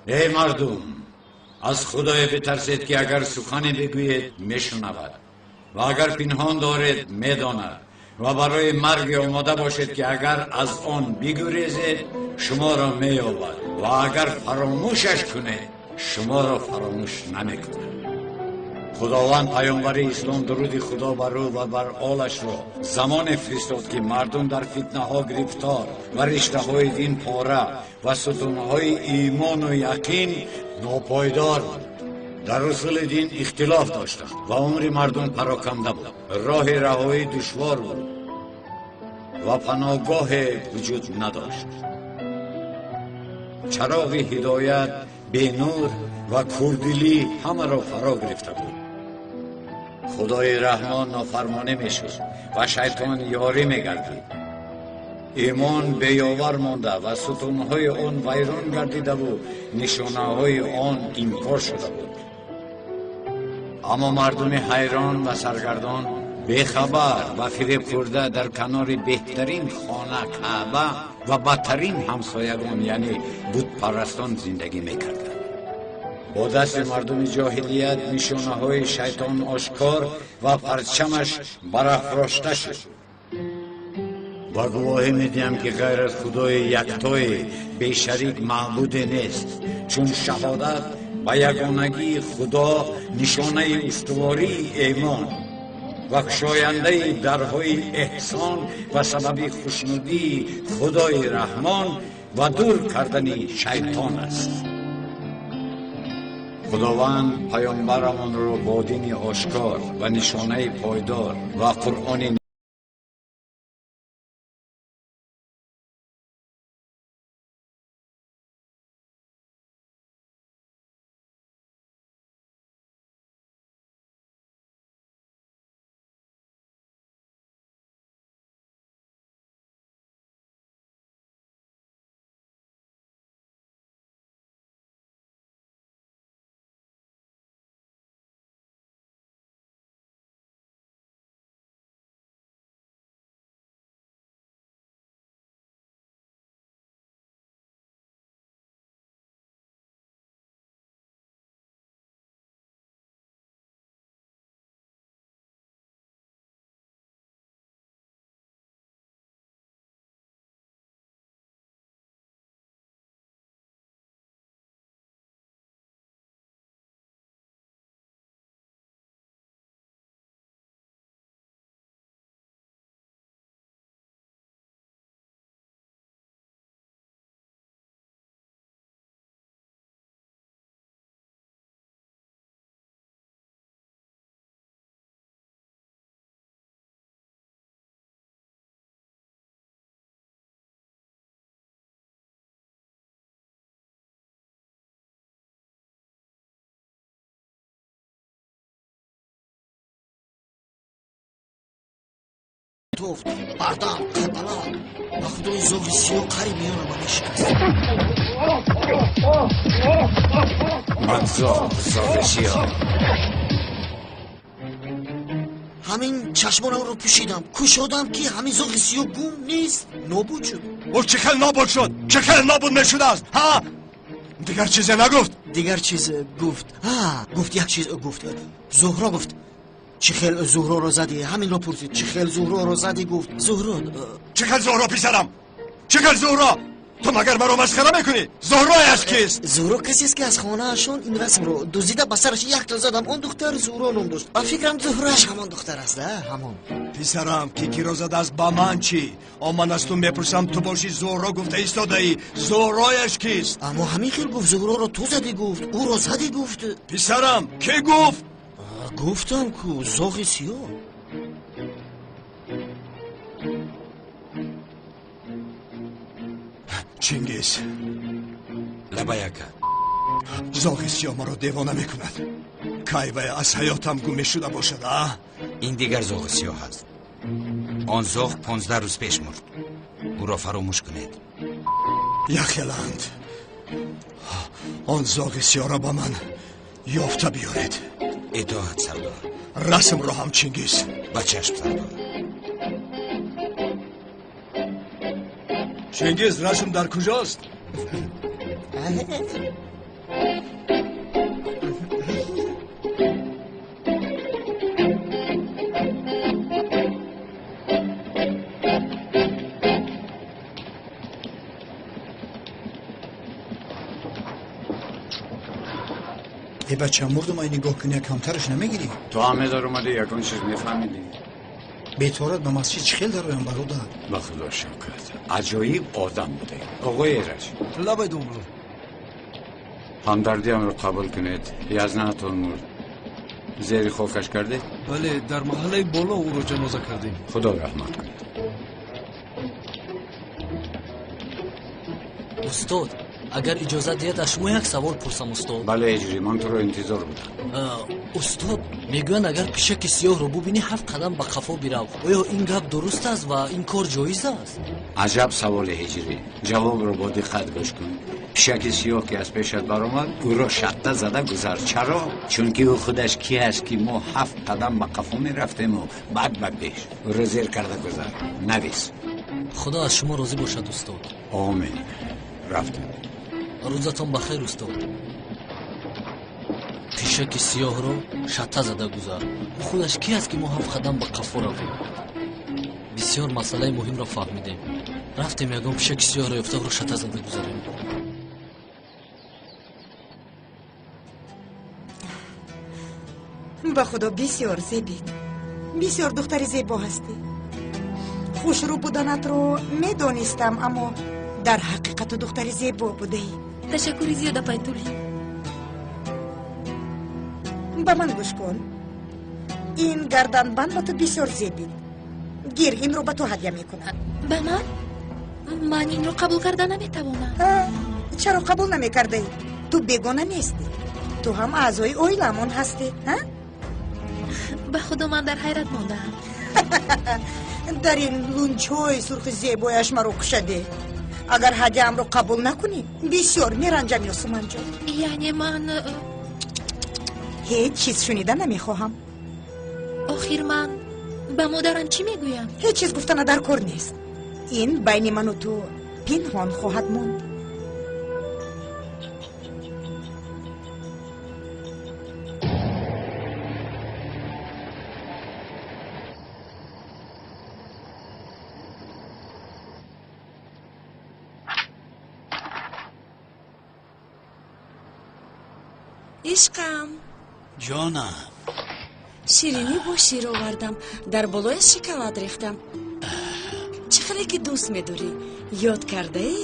Эй мардум, аз худое битарсед, ки агар сухане бигӯед, мешунавад, ва агар пинҳон доред, медонад, ва барои марге омода бошед, ки агар аз он бигурезед, шуморо меёбад, ва агар фаромӯшаш кунед, шуморо фаромӯш намекунад. Худованд паёмбари ислом, дуруди худо бар ӯ ва бар олашро, замоне фиристод, ки мардум дар фитнаҳо гирифтор ва риштаҳои дин пора ва сутунҳои имону яқин нопойдор буд. Дар усули дин ихтилоф доштанд ва умри мардум пароканда буд. Роҳи раҳоӣ душвор буд ва паноҳгоҳе вуҷуд надошт. Чароғи ҳидоят бенур ва курдилӣ ҳамаро фаро гирифта буд. Худои Раҳмон нофармонӣ мешуд ва шайтон ёрӣ мегардид. Имон беёвар монда ва сутунҳои он вайрон гардидаву нишонаҳои он инкор шуда буд. Аммо мардуми ҳайрон ва саргардон, бехабар ва фиребхӯрда, дар канори беҳтарин хона, Каъба, ва бадтарин ҳамсоягон, яъне бутпарастон, зиндагӣ мекарданд. Бо дасти мардуми ҷоҳилият нишонаҳои шайтон ошкор ва парчамаш барафрошта шуд. Ва гувоҳӣ медиҳам, ки ғайр аз худои яктое бешарик маъбуде нест, чун шаҳодат ба ягонагии худо нишонаи устувории эъмон ва кушояндаи дарҳои эҳсон ва сабаби хушнудии худои Раҳмон ва дур кардани шайтон аст. Худованд паёмбарамонро бо дини ошкор ва нишонаи пойдор ва Қуръони метофт. Бардам, қадбаланд. Ба худо ин зоғи сиёҳ қариб миёнама мешикаст. Ман зоғ, зоғи сиёҳ. Ҳамин чашмонамро пӯшидам, кушодам ки ҳамин зоғи сиёҳ гум нест, нобуд шуд. Ӯ чӣ хел нобуд шуд? Чӣ хел нобуд мешудааст? Ҳа? Дигар чизе нагуфт? Дигар чиз гуфт. Ҳа, гуфт, як чиз гуфт. Зуҳро гуфт. Чӣ хел Зуҳроро задӣ? Ҳаминро пурсид. Чӣ хел Зуҳроро задӣ гуфт. Зуҳро. Чӣ хел Зуҳро писарам? Чӣ хел Зуҳро? Ту магар маро масхара мекунӣ? Зуҳрояш кист? Зуҳро касест ки аз хонаашон ин расмро дуздида, ба сараш якто задам. Он духтар Зуҳро ном дошт. Ба фикрам Зуҳрояш ҳамон духтар аст, ҳамон. Писарам, ки киро задааст ба ман чӣ? О, ман аз ту мепурсам, ту бошӣ Зуҳро гуфта истодаӣ. Зуҳрояш кист? Аммо ҳамин хел гуфт. Зуҳроро ту задӣ гуфт, ӯро задӣ гуфт. Писарам, кӣ гуфт? Гуфтам ку, зоғи сиёҳ. Чингиз. Лабай ака. Зоғи сиёҳ маро девона мекунад. Кай вай аз ҳаётам гум мешуда бошад, а? Ин дигар зоғи сиёҳ аст. Он зоғ 15 рӯз пеш мурд. Ӯро фаромӯш кунед. Яхеланд. Он зоғи сиёҳро ба ман ёфта биёред. Итоат, сардор. Расмро ҳам, Чингиз. Ба чашм, сардор. Чингиз, расм дар куҷост? Э бача, мурдум, ай нигоҳ кунӣ, камтараш намегирӣ? Ту ҳаме дар омадӣ, ягон чиз мефаҳмидӣ? Беторат ба масҷид чӣ хел дароям, бародар? Ба худо шавкат, аҷоиб одам буде. Оғои Эраҷ. Лабай, домла. Ҳамдардиамро қабул кунед. Язнаатон мурд. Зери хокаш кардед? Бале, дар маҳаллаи боло ӯро ҷаноза кардем. Худо раҳмат кунад. Устод, агар иҷозат диҳед, аз шумо як савол пурсам, устод. Бале, Эҷрӣ, ман туро интизор будам. Устод, мегӯянд агар пишаки сиёҳро бубинӣ, ҳафт қадам ба қафо бирав. Оё ин гап дуруст аст ва ин кор ҷоиз аст? Аҷаб саволе, Ҳиҷрӣ. Ҷавобро бо диққат гӯш кун. Пишаки сиёҳ ки аз пешат баромад, ӯро шатта зада гузар. Чаро? Чунки ӯ худаш ки аст, ки мо ҳафт қадам ба қафо мерафтему баъд ба пеш? Ӯро зер карда гузар. Навис. Худо аз шумо розӣ бошад, устод. Омин. Рафтем. Рӯзатон ба хайр, устод. Пишаки сиёҳро шатта зада гузар. Ӯ худаш ки аст, ки мо ҳафт қадам ба қафо равем? Бисёр масъалаи муҳимро фаҳмидем. Рафтем, ягон пишаки сиёҳро ёфта, ӯро шатта зада гузарем. Ба худо бисёр зебед, бисёр духтари зебо ҳастӣ. Хушрӯ буданатро медонистам, аммо дар ҳақиқату духтари зебо будаӣ. Ташаккури зиёд, апай Тулин. Ба ман гӯш кун, ин гарданбанд ба ту бисёр зебид. Гир, инро ба ту ҳадя мекунам. Ба ман? Ман инро қабул карда наметавонам. Чаро қабул намекардаӣ? Ту бегона нестӣ, ту ҳам аъзои оиламон ҳастӣ. Ба худо, ман дар ҳайрат мондаам. Дар ин лунҷҳои сурхи зебояш маро кушаде. Агар ҳадяамро қабул накунӣ, бисёр меранҷам, Ёсуманҷон. Яъне ман Ҳеҷ чиз шунида намехоҳам. Охир ман ба модарам чӣ мегӯям? Ҳеҷ чиз гуфтана дар кор нест. Ин байни ману ту пинҳон хоҳад монд. Ишқам. Ҷонам. Ширинӣ бо шир овардам, дар болояш шоколад рехтам, чӣ хеле ки дӯст медорӣ. Ёд кардаӣ?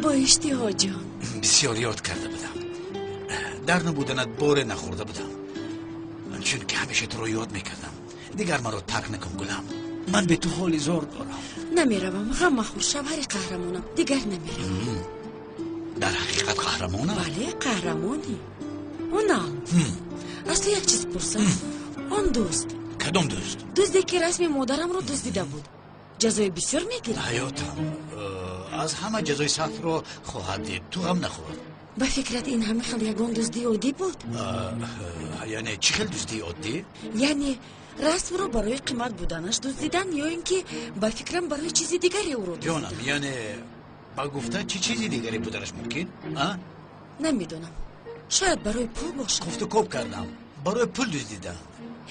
Бо иштиҳо, ҷон. Бисёр ёд карда будам. Дар набуданат боре нахӯрда будам, чунки ҳамеша туро ёд мекардам. Дигар маро тарк накун, гулам. Ман бе ту ҳоли зор дорам. Намеравам, ғам махӯр, шавҳари қаҳрамонам. Дигар намеравам. Дар ҳақиқат қаҳрамонам? Бале, қаҳрамонӣ. Унал, аз ту як чиз пурсам. Он дӯст. Кадом дӯст? Дузде ки расми модарамро дуздида буд. Ҷазои бисёр мегирад? Ҳаётам, аз ҳама ҷазои сахтро хоҳад дид. Ту ғам нахӯр. Ба фикрат ин ҳама хел ягон дуздии оддӣ буд? Яъне чӣ хел дуздии оддӣ? Яъне расмро барои қимат буданаш дуздидан ё ин ки ба фикрам барои чизи дигаре ӯро дуздидан? Ҷонам, яъне ба гуфта чӣ чизи дигаре буданаш мумкин? Намедонам. Шояд барои пул бошад. Кофту коб кардам. Барои пул дуздидам.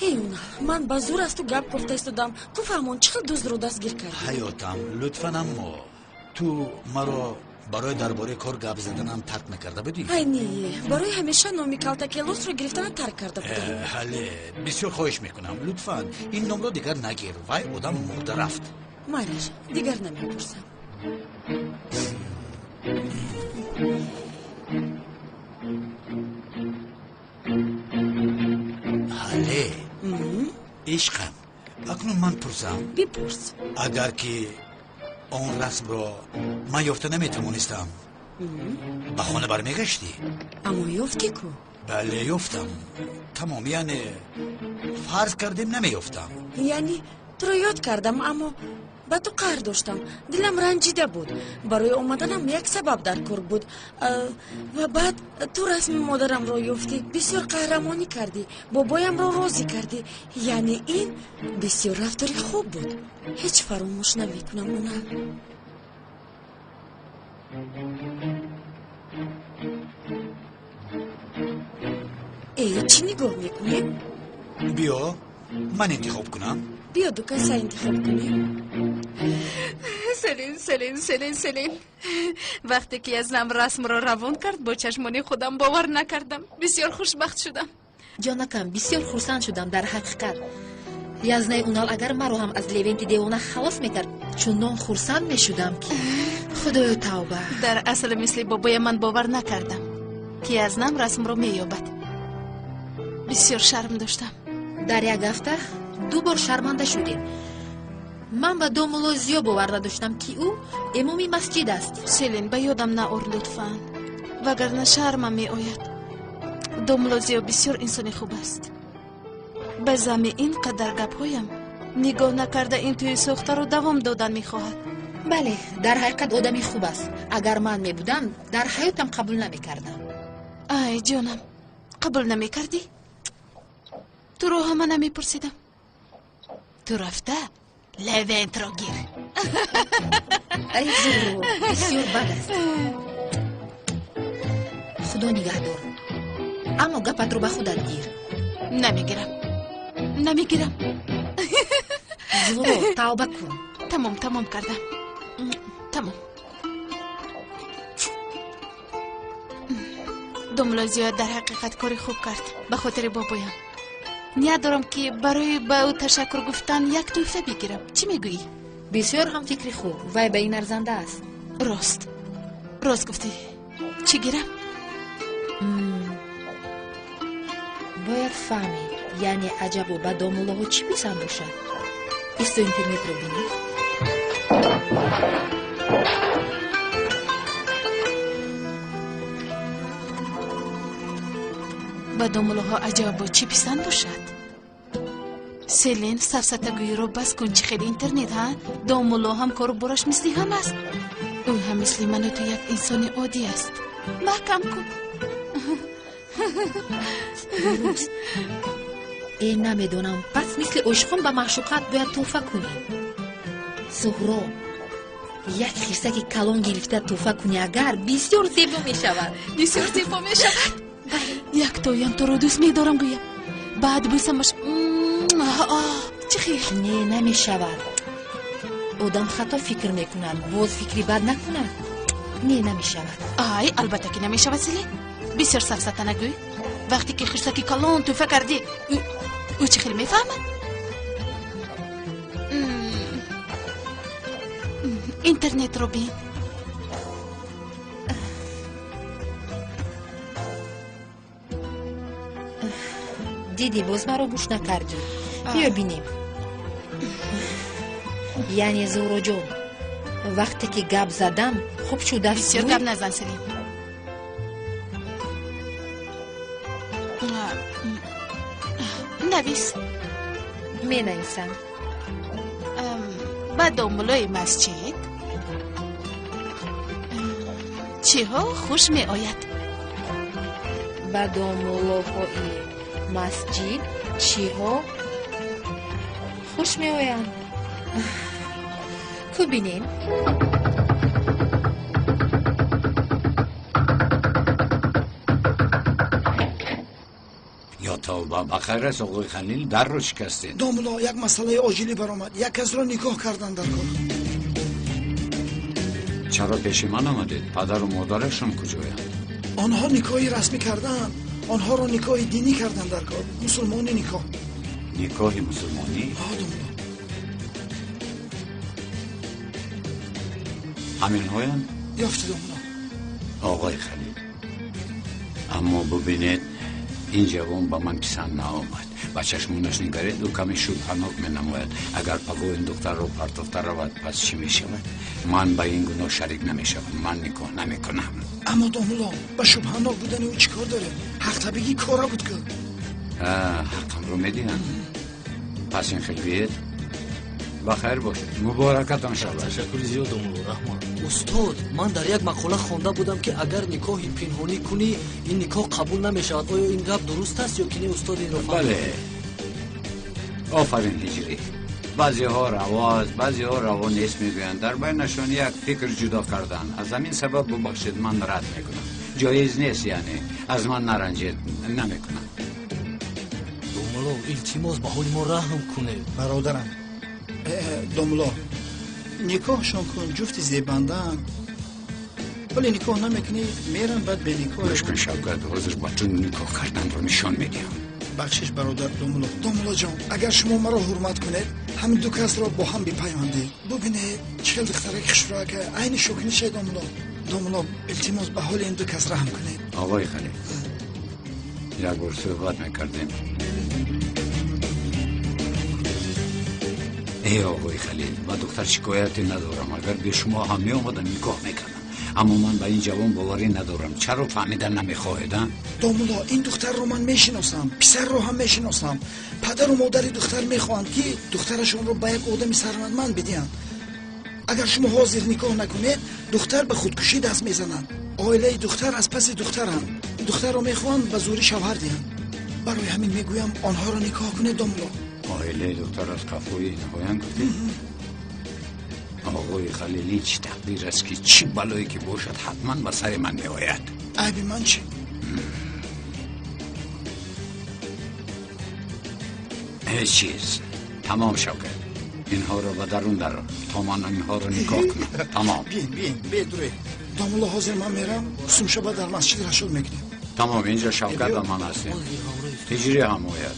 Эй Унал, ман ба зур аз ту гап кофта истодам. Ку фаҳмон, чӣ хел дуздро дастгир кардӣ? Ҳаётам, лутфан, аммо ту маро барои дар бораи кор гап заданам тарк накарда будӣ? Ай не, барои ҳамеша номи калтакелосро гирифтана тарк карда будам. Ҳале, бисёр хоҳиш мекунам, лутфан ин номро дигар нагир. Вай одам мурда рафт. Майлаш, дигар намепурсам. Ҳале, ишқам, акнун ман пурсам. Бипурс. Агар ки он расмро ман ёфта наметавонистам, ба хона бармегаштӣ? Аммо ёфтӣ ку? Бале, ёфтам. Тамом, яъне фарз кардем намеёфтам. Яъне туро ёд кардам, аммо ба ту қаҳр доштам. Дилам ранҷида буд. Барои омаданам як сабаб дар кор буд. Ва баъд ту расми модарамро ёфтӣ, бисёр қаҳрамонӣ кардӣ, бобоямро розӣ кардӣ. Яъне ин бисёр рафтори хуб буд. Ҳеҷ фаромӯш намекунам она. Э, чӣ нигоҳ мекунӣ? Биё, ман интихоб кунам. Биё, ду каса интихоб кунем. Селин, Селин, Селин, Селин. Вақте ки Язнам расмро равон кард, бо чашмони худам бовар накардам. Бисёр хушбахт шудам. Ҷонакам, бисёр хурсанд шудам дар ҳақиқат. Язнаи Унал агар маро ҳам аз Левенти девона халос мекард, чунон хурсанд мешудам ки худоё тавба. Дар асл мисли бобоя ман бовар накардам, ки Язнам расмро меёбад. Бисёр шарм доштам. Дар як ҳафта ду бор шарманда шудем. Ман ба домулло Зиё бовар надоштам, ки ӯ имоми масҷид аст. Селин, ба ёдам наор лутфан, вагарна шармам меояд. Домулло Зиё бисёр инсони хуб аст. Ба зами ин қадар гапҳоям нигоҳ накарда ин тӯи сохтаро давом додан мехоҳад. Бале, дар ҳақиқат одами хуб аст. Агар ман мебудам, дар ҳаётам қабул намекардам. Ай ҷонам, қабул намекардӣ? Туро ҳама намепурсидам. Ту рафта Левентро гир. Ай Зуҳро, бисёр бад аст. Худо нигаҳдор. Аммо гапатро ба худат гир. Намегирам. Намегирам. Зуҳро, тавба кун. Тамом, тамом кардам. Тамом. Домулло Зиё дар ҳақиқат кори хуб кард ба хотири бобоям. Ният дорам ки барои ба ӯ ташаккур гуфтан як тӯҳфа бигирам. Чӣ мегӯӣ? Бисёр ҳам фикри хуб. Вай ба ин арзанда аст. Рост. Рост гуфтӣ. Чӣ гирам? Бояд фаҳмид, яъне аҷабо ба домуллоҳо чӣ писанд бошад? Исто интернетро бинӣ. Ба домуллоҳо аҷабо чӣ писанд бошад? Селин, сафсатагӯиро бас кун. Чӣ хел интернет, ҳа? Домулло ҳам кору бораш мисли ҳам аст. Ӯ ҳам мисли ману ту як инсони оддӣ аст. Маҳкам кун. Дуруст. Э, намедонам, пас мисли ошиқон ба маъшуқат бояд тӯҳфа кунӣ. Зуҳро, як хирсаки калон гирифта тӯҳфа кунӣ, агар бисёр зебо мешавад. Бисёр зебо мешавад. Яктоям туро дӯст медорам гӯям, баъд бӯсамаш. Чӣ хел? Не, намешавад. Одам хато фикр мекунад, боз фикри бад накунад. Не, намешавад. Ай, албатта ки намешавад, Селин. Бисёр сафсата нагӯй. Вақте ки хирсаки калон тӯҳфа кардӣ, ӯ чӣ хел мефаҳмад? Интернетро бин. Дидӣ, боз маро гӯш накардӣ. Биё бинем. Яъне, Зуҳроҷон, вақте ки гап задам, хуб шудааст. Бисёр гап назан, Селин. Навис. Менависам. Ба домулои масҷид чиҳо хуш меояд? Ба домулоҳои масҷид чиҳо хуш меоянд? Ку бинем. Ё тавба, ба хайр аст, оғои Халил, дарро шикастед. Домуло, як масъалаи оҷилӣ баромад. Як касро никоҳ кардан дар кор. Чаро пеши ман омадед? Падару модарашон куҷоянд? Онҳо никоҳи расмӣ кардаанд. Онҳоро никоҳи динӣ кардан дар кор. Мусулмонӣ никоҳ. Никоҳи мусулмонӣ? Ҳа, домуло. Ҳаминҳоянд? Ёфти, домуло. Оғои Халил, аммо бубинед, ин ҷавон ба ман писанд наомад. Ба чашмонаш нигаред, ӯ каме шубҳанок менамояд. Агар пагоҳ ин духтарро партофта равад, пас чӣ мешавад? Ман ба ин гуноҳ шарик намешавам. Ман никоҳ намекунам. Аммо домуло, ба шубҳанок будани ӯ чӣ кор дорем? Ҳақтабигӣ кора буд ку. Ҳаққамро медиҳанд. Пас ин хел биед. Ба хайр бошед, муборакатон шавад. Ташаккури зиёд, домуло, раҳмат. Устод, ман дар як мақола хонда будам, ки агар никоҳи пинҳонӣ кунӣ, ин никоҳ қабул намешавад. Оё ин гап дуруст аст ё ки не, устод? Инро фаҳмид? Бале, офарин, Ҳиҷрӣ. Баъзеҳо раво аст, баъзеҳо раво нест мегӯянд. Дар байнашон як фикр ҷудо карданд. Аз ҳамин сабаб, бубахшед, ман рад мекунам. Ҷоиз нест, яъне аз ман наранҷед, намекунам. Домуло, илтимос, ба ҳоли мо раҳм кунед. Бародарам, домуло, никоҳшон кун, ҷуфти зебандаанд. Вале никоҳ намекунӣ, мерам, баъд беникоҳ. Гӯш кун, Шавкат, ҳозир ба ту никоҳ карданро нишон медиҳам. Бахшиш, бародар домуло. Домулоҷон, агар шумо маро ҳурмат кунед, ҳамин ду касро бо ҳам бипайвандед. Бубинед, чӣ хел духтараки хушрӯака, айни шокинишай, домуло. Домуло, илтимос, ба ҳоли ин ду кас раҳм кунед. Оғои Халил, як бор суҳбат мекардем. Эй оғои Халил, ба духтар шикояте надорам. Агар бе шумо ҳам меомадам, никоҳ мекардам. Аммо ман ба ин ҷавон боварӣ надорам. Чаро фаҳмида намехоҳед, а? Домуло, ин духтарро ман мешиносам, писарро ҳам мешиносам. Падару модари духтар мехоҳанд, ки духтарашонро ба як одами сарватманд бидиҳанд. Агар шумо ҳозир никоҳ накунед, духтар ба худкушӣ даст мезанад. Оилаи духтар аз паси духтаранд. Духтарро мехоҳанд ба зӯрӣ шавҳар диҳанд. Барои ҳамин мегӯям, онҳоро никоҳ кунед, домуло. Оилаи духтар аз қафои инҳоянд, гуфтед? Оғои Халил, ин чӣ тақдир аст, ки чӣ балое ки бошад, ҳатман ба сари ман меояд? Айби ман чӣ? Ҳеҷ чиз. Тамом, Шавкат, инҳоро ба дарун дарор, то ман инҳоро никоҳ кунам. Тамом. Биен, биен, бедуре, домуло. Ҳозир ман мерам, сумшаба дар масҷид рашод мекунем. Тамом, инҷо Шавкат ва ман ҳастем. Ҳиҷрӣ ҳам ояд,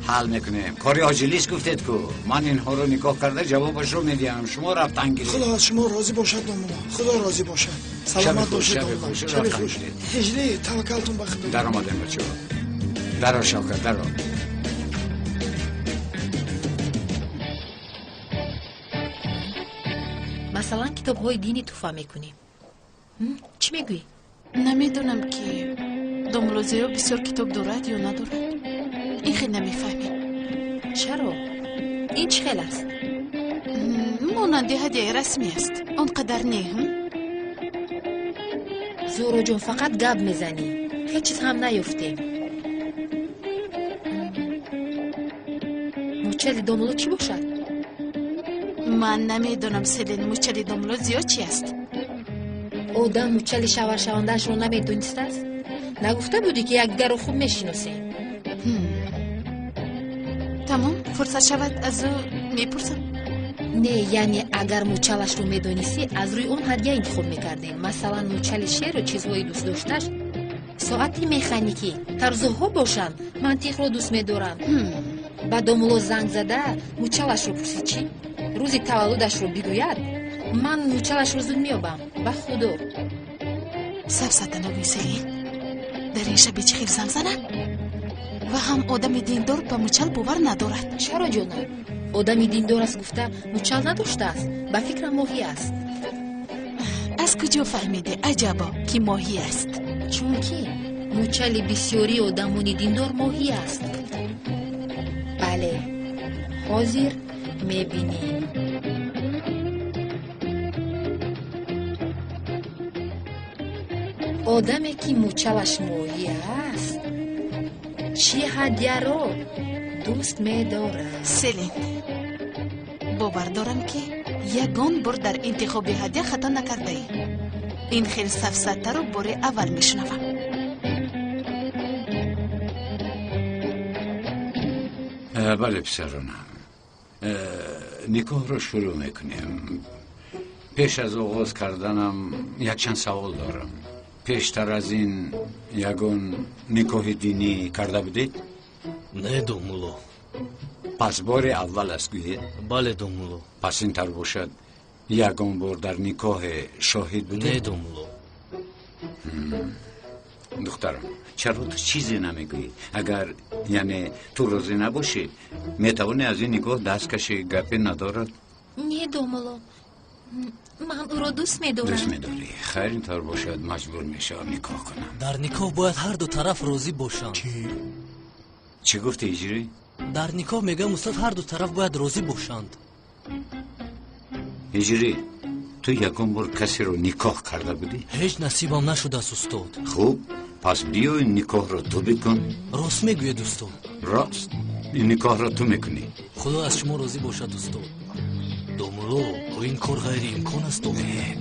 ҳал мекунем. Кори оҷилист, гуфтед ку. Ман инҳоро никоҳ карда, ҷавобашро медиҳам. Шумо рафтан гиред. Худо аз шумо розӣ бошад, домуло, худо розӣ бошад. Саломат бошед, домуло, шаби хуш. Ҳиҷрӣ, таваккалтон ба худо. Даромадем, бачаҳо. Даро, Шавкат, даро. Масалан, китобҳои динӣ туҳфа мекунем. Чӣ мегӯӣ? Намедонам, ки домуло Зиё бисёр китоб дорад ё надорад. Ин хел намефаҳмем. Чаро? Ин чӣ хел аст? Монанди ҳадияи расмӣ аст, он қадар не. Зуҳроҷон, фақат гап мезанӣ, ҳеҷ чиз ҳам наёфтем. Мучали домуло чӣ бошад? Ман намедонам, Селин, мучали домуло Зиё чи аст. Одам мучали шавҳаршавандаашро намедонистааст? Нагуфта будӣ, ки якдигарро хуб мешиносем? Тамом, фурсат шавад, аз ӯ мепурсам. Не, яъне агар мучалашро медонистӣ, аз рӯи он ҳадя интихоб мекардем. Масалан, мучали шеру чизҳои дӯстдошташ соати механикӣ, тарзуҳо бошанд, мантиқро дӯст медоранд. Ба домуло занг зада, мучалашро пурсид, чӣ? Рӯзи таваллудашро бигӯяд, ман мучалашро зуд меёбам, ба худо. Сафсата нагӯй, Селин. Дар ин шаби чӣ хел занг занам? Ва ҳам одами диндор ба мучал бовар надорад. Чаро, ҷонам? Одами диндор аст гуфта мучал надоштааст, ба фикрам моҳӣ аст. Аз куҷо фаҳмидӣ, аҷабо, ки моҳӣ аст? Чунки мучали бисёрии одамони диндор моҳӣ аст. Бале, ҳозир мебинем. Одаме ки мучалаш моҳӣ аст, чӣ ҳадяро дӯст медорад? Селин, бовар дорам, ки ягон бор дар интихоби ҳадя хато накардаӣ. Ин хел сафсатаро бори аввал мешунавам. Бале, писаронам, никоҳро шурӯъ мекунем. Пеш аз оғоз карданам якчанд савол дорам. Пештар аз ин ягон никоҳи динӣ карда будед? Не, домулло. Пас бори аввал аст, гӯед? Бале, домулло. Пас ин тар бошад, ягон бор дар никоҳе шоҳид будед? Не, домулло. Духтарам, чаро ту чизе намегӯӣ? Агар яъне ту розӣ набошӣ, метавонӣ аз ин никоҳ даст кашӣ, гапе надорад. Не, домулло, ман ӯро дӯст медорам. Дӯст медорӣ? Хайр, ин тавр бошад, маҷбур мешавам никоҳ кунам. Дар никоҳ бояд ҳар ду тараф розӣ бошанд. Чӣ гуфти, Ҳиҷрӣ? Дар никоҳ мегӯям, устод, ҳар ду тараф бояд розӣ бошанд. Ҳиҷрӣ, ту ягон бор касеро никоҳ карда будӣ? Ҳеҷ насибам нашудааст, устод. Хуб, пас биё ин никоҳро ту бикун. Рост мегӯед, устод? Рост, ин никоҳро ту мекунӣ. Худо аз шумо розӣ бошад, устод. Домулло, ин кор ғайриимкон аст.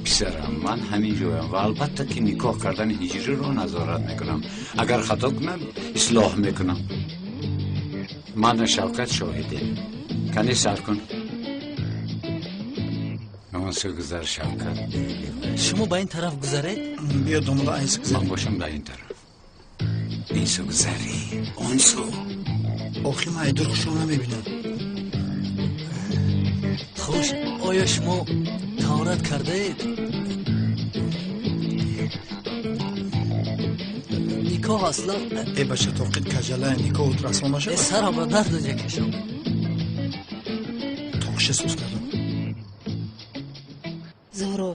Писарам, ман ҳамин ҷоям ва албатта ки никоҳ кардани Ҳиҷриро назорат мекунам. Агар хато кунам, ислоҳ мекунам. Ману Шавкат шоҳидем. Кани сар кун. Он сӯ гузар, Шавкат. Шумо ба ин тараф гузаред? Биё, домулло, ин сӯ гузарем. Ман бошам ба ин тараф. Ин сӯ гузарӣ, он сӯ. Охи ман айдур хушро намебинам. Хуш, оё шумо таҳорат кардаед? Никоҳ аслан. Э бача, тоқит каҷалая, никоҳут расон нашавад? Сарамро дард кашам. Тоқиша сӯз кардам. Зоҳро,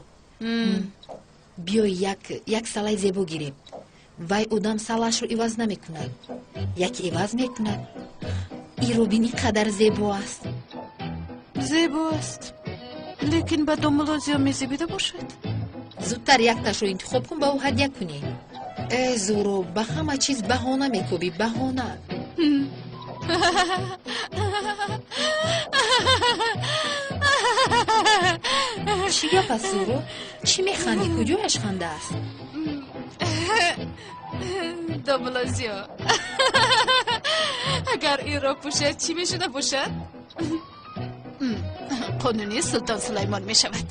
биёй як салаи зебо гирем. Вай одам салаашро иваз намекунад, яке иваз мекунад. Иро бин, ин қадар зебо аст. Зебо аст, лекин ба домулло зиёд мезебида бошад. Зудтар якташро интихоб кун, ба ӯ ҳадя кунӣ. Э Зуро, ба ҳама чиз баҳона мекобӣ, баҳона. Чӣ гап аст, Зуро? Чӣ механдӣ? Куҷояш ханда аст? Домулло зиё, агар инро пӯшад, чӣ мешуда бошад? Қонуни Султон Сулаймон мешавад.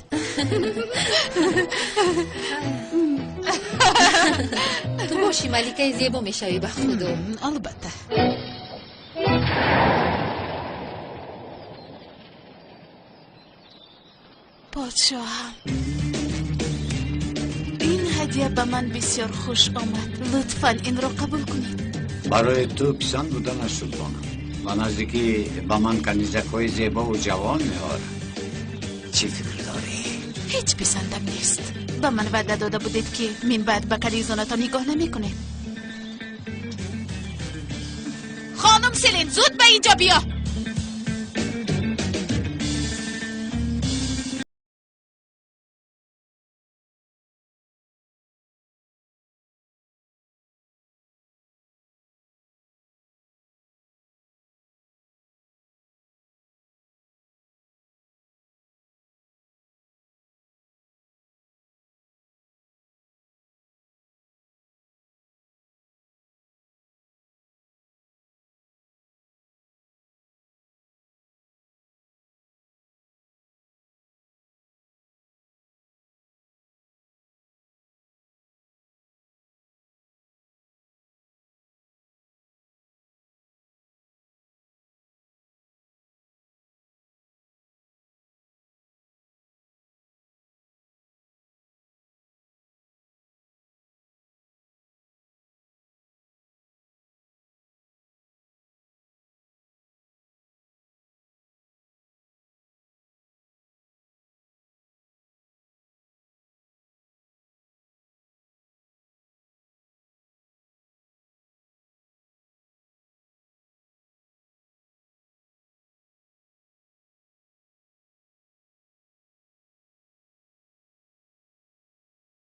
Ту бошӣ маликаи зебо мешавӣ, ба худо. Албатта. Подшоҳам, ин ҳадя ба ман бисёр хуш омад. Лутфан инро қабул кунед. Барои ту писанд буданаш, султонам. Ба наздикӣ ба ман канизакҳои зебову ҷавон меорад. Чӣ фикр дорӣ? Ҳеҷ писандам нест. Ба ман ваъда дода будед, ки минбаъд ба канизонатон нигоҳ намекунед. Хонум Селин, зуд ба инҷо биё.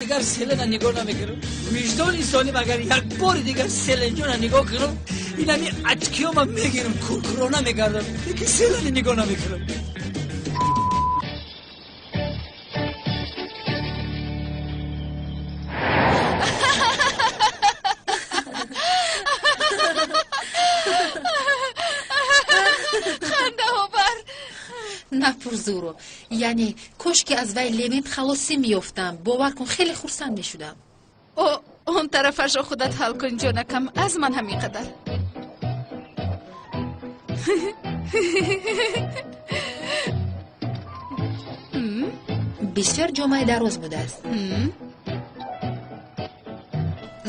Дигар Селена нигоҳ намекунам. Виҷдони солим, агар як бори дигар Селенҷона нигоҳ кунам, инами ачкиёма мегирам, куркурона мегардам. Лекин Селена нигоҳ намекунам. Напурзуро, яъне кош ки аз вай Левент халосӣ меёфтам. Бовар кун, хеле хурсанд мешудам. О, он тарафашро худат ҳал кун, ҷонакам, аз ман ҳамин қадар. Бисёр ҷомаи дароз будааст.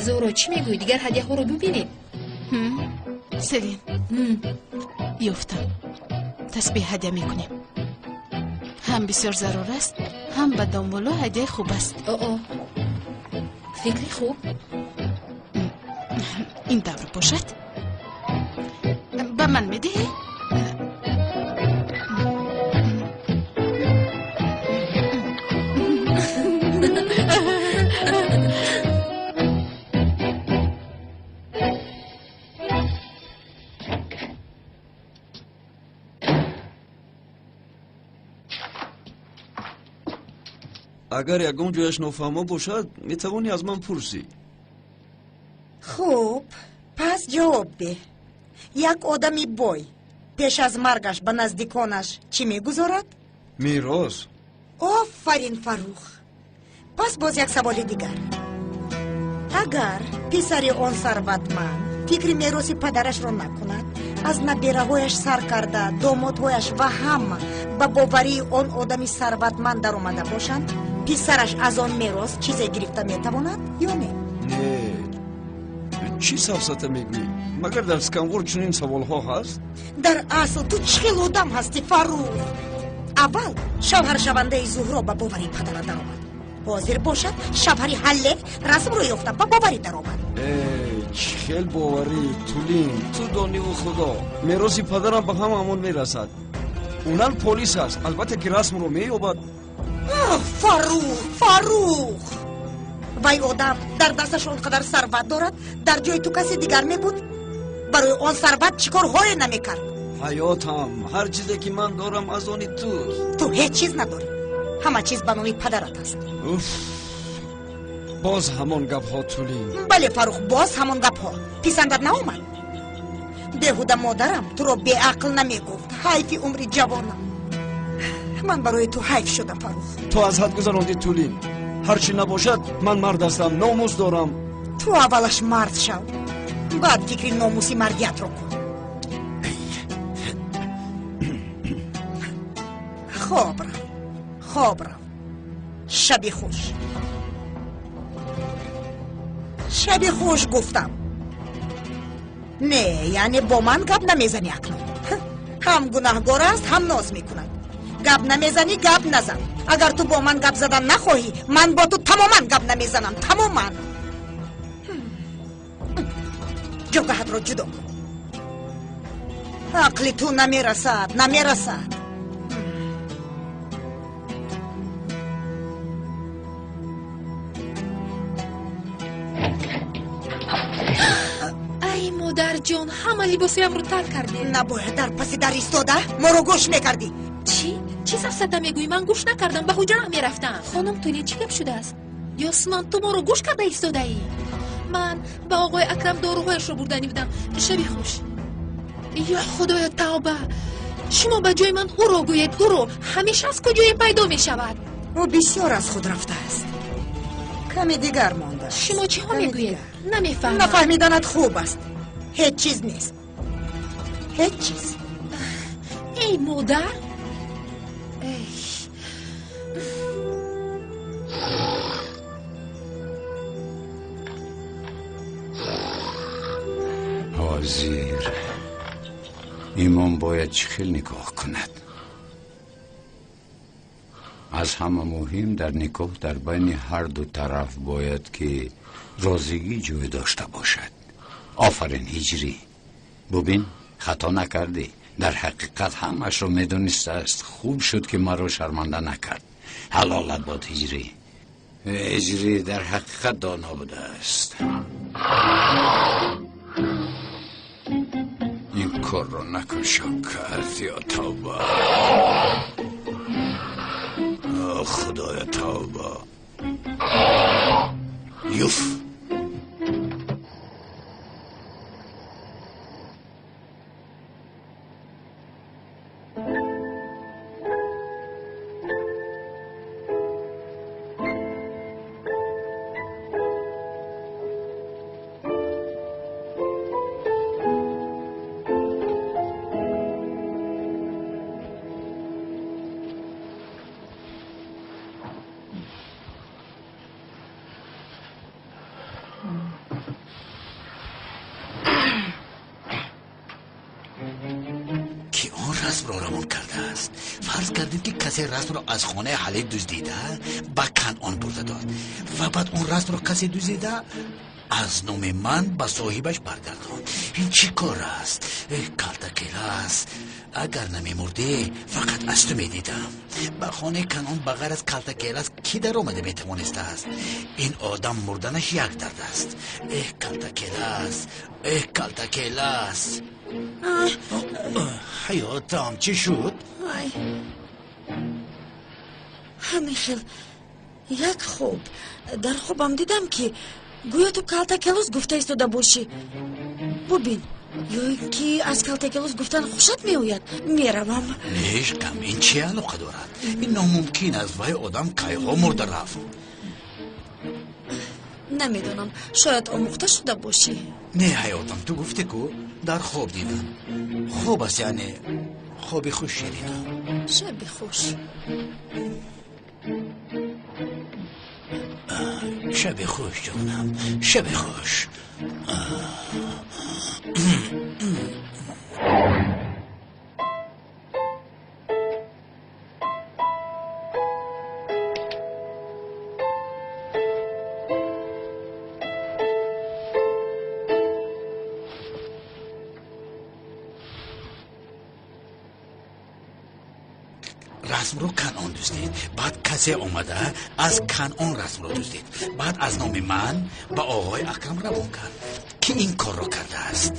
Зуро, чӣ мегӯӣ? Дигар ҳадияҳоро бибинем. Селин, ёфтам. Тасбеҳ ҳадя мекунем. Ҳам бисёр зарур аст, ҳам ба домулло ҳадияи хуб аст. О, фикри хуб. Ин давр бошад. Ба ман медиҳӣ? Агар ягон ҷояш нофаҳмо бошад, метавонӣ аз ман пурсӣ. Хуб, пас ҷавоб деҳ. Як одами бой пеш аз маргаш ба наздиконаш чӣ мегузорад? Мерос. Офарин, Фаррух. Пас боз як саволи дигар. Агар писари он сарватманд фикри мероси падарашро накунад, аз набераҳояш сар карда, домодҳояш ва ҳама ба боварии он одами сарватманд даромада бошанд, писараш аз он мерос чизе гирифта метавонад ё не? Не, чӣ сафсата мегӯӣ? Магар дар Сканвор чунин саволҳо ҳаст? Дар асл ту чӣ хел одам ҳастӣ, Фаррух? Аввал шавҳаршавандаи Зуҳро ба бовари падара даромад. Ҳозир бошад шавҳари Ҳаллеф расмро ёфта ба боварӣ даромад. Чӣ хел боварӣ, Тулин? Ту дониву Худо. Мероси падарам ба ҳамаамон мерасад. Унал полис аст, албатта ки расмро меёбад. Фаррух, Фаррух! Вай одам дар дасташ он қадар сарват дорад, дар ҷои ту касе дигар мебуд, барои он сарват чӣ корҳое намекард? Ҳаётам, ҳар чизе ки ман дорам аз они туст. Ту ҳеҷ чиз надорӣ, ҳама чиз ба номи падарат аст. Уф, боз ҳамон гапҳо, Тулин. Бале, Фаррух, боз ҳамон гапҳо. Писандат наомад? Беҳуда модарам туро беақл намегуфт. Ҳайфи умри ҷавонам. Ман барои ту ҳайф шудам, Фаррух. Ту аз ҳад гузарондӣ, Тулин. Ҳар чӣ набошад, ман мард ҳастам, номус дорам. Ту аввалаш мард шав, баъд фикри номуси мардиятро кун. Хоб рав, хоб рав. Шаби хуш. Шаби хуш гуфтам. Не, яъне бо ман гап намезанӣ акнун. Ҳам гунаҳгор аст, ҳам ноз мекунад. Гап намезанӣ, гап назан. Агар ту бо ман гап задан нахоҳӣ, ман бо ту тамоман гап намезанам, тамоман. Ҷогаҳатро ҷудо кун. Ақли ту намерасад, намерасад. Ай, модарҷон, ҳама либосоямро тар кардед. Набояд дар паси дар истода моро гӯш мекардӣ. Чӣ? Чӣ сафсата мегӯӣ? Ман гӯш накардам, ба ҳуҷраам мерафтам. Хонум Тулин, чӣ гап шудааст? Ёсман, ту моро гӯш карда истодаӣ? Ман ба оғои Акрам доруҳояшро бурданӣ будам. Шаби хуш. Ё Худоё, тавба! Шумо ба ҷои ман ӯро гӯед, ӯро. Ҳамеша аз куҷое пайдо мешавад? Ӯ бисёр аз худ рафтааст. Каме дигар мондааст. Шумо чиҳо мегӯед? Намефаҳмам. Нафаҳмиданат хуб аст. Ҳеҷ чиз нест. Ҳеҷ чиз. Эй модар! Ҳозир имом бояд чӣ хел никоҳ кунад? Аз ҳама муҳим дар никоҳ дар байни ҳар ду тараф бояд ки розигӣ ҷой дошта бошад. Офарин, Ҳиҷрӣ. Бубин, хато накардӣ. Дар ҳақиқат ҳамашро медонистааст. Хуб шуд ки маро шарманда накард. Ҳалолат бод, Ҳиҷрӣ. Ҳиҷрӣ дар ҳақиқат доно будааст. Ин корро накун, Шавкат, ё тавба. Худоя, тавба. Юф. Расмро аз хонаи Ҳалӣ дуздида ба Канъон бурда дод ва баъд он расмро касе дуздида аз номи ман ба соҳибаш баргардонд. Ин чӣ кор аст? Калтакелас, агар намемурдӣ фақат аз ту медидам. Ба хонаи Канъон ба ғайр аз Калтакелас кӣ даромада метавонистааст? Ин одам мурданаш як дард аст. Эҳ, Калтакелас, эҳ, Калтакелас. Ҳаётам, чӣ шуд? Ҳамин хел як хоб. Дар хобам дидам, ки гӯё ту Калтакелос гуфта истода бошӣ. Бубин, ё ин ки аз Калтакелос гуфтан хушат меояд? Меравам. Нешкам, ин чӣ алоқа дорад? Ин номумкин аст. Вай одам кайҳо мурда рафт. Намедонам, шояд омӯхта шуда бошӣ. Не, ҳаётам, ту гуфтӣ ку дар хоб дидам. Хоб аст, яъне хоби хуш, ширинам. Шаби хуш. Шаби хуш, ҷонам, шаби хуш. Расмро Канъон дуздид, баъд касе омада аз Канъон расмро дуздид, баъд аз номи ман ба оғои Акрам равон кард. Ки ин корро кардааст?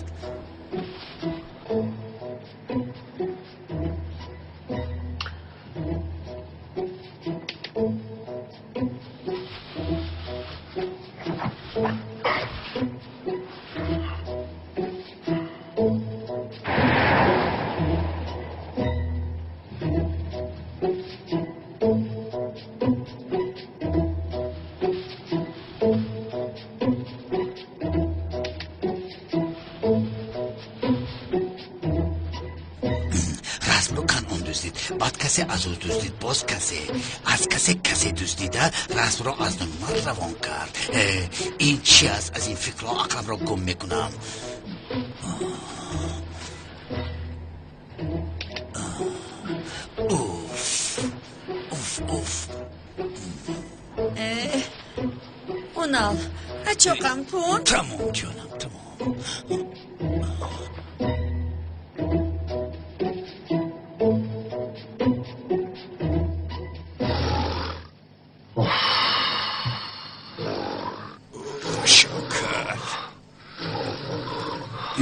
Баъд касе аз ӯ дуздид, боз касе аз касе касе дуздида расмро аз номи ман равон кард. Ин чи аст? Аз ин фикрҳо ақламро гум мекунам. Уф, уф, уф. Унал, ачоқам кун. Тамом, ҷонам, тамом.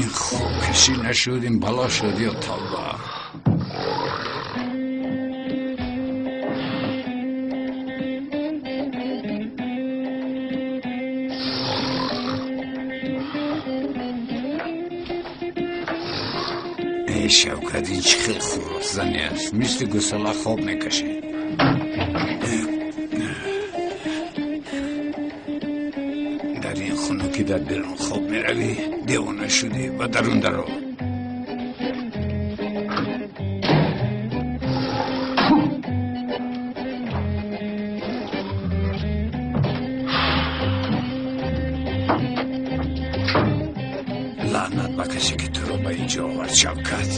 Ин хобкашӣ нашуд, ин бало шуд, ё тавба. Эй Шавкат, ин чӣ хел хуросзанӣ аст? Мисли гусала хоб мекашед. Дар ин хунукӣ дар берун хоб меравӣ? Девона шудӣ, ба дарун даро. Лаънат ба касе ки туро ба инҷо овард, Шавкат.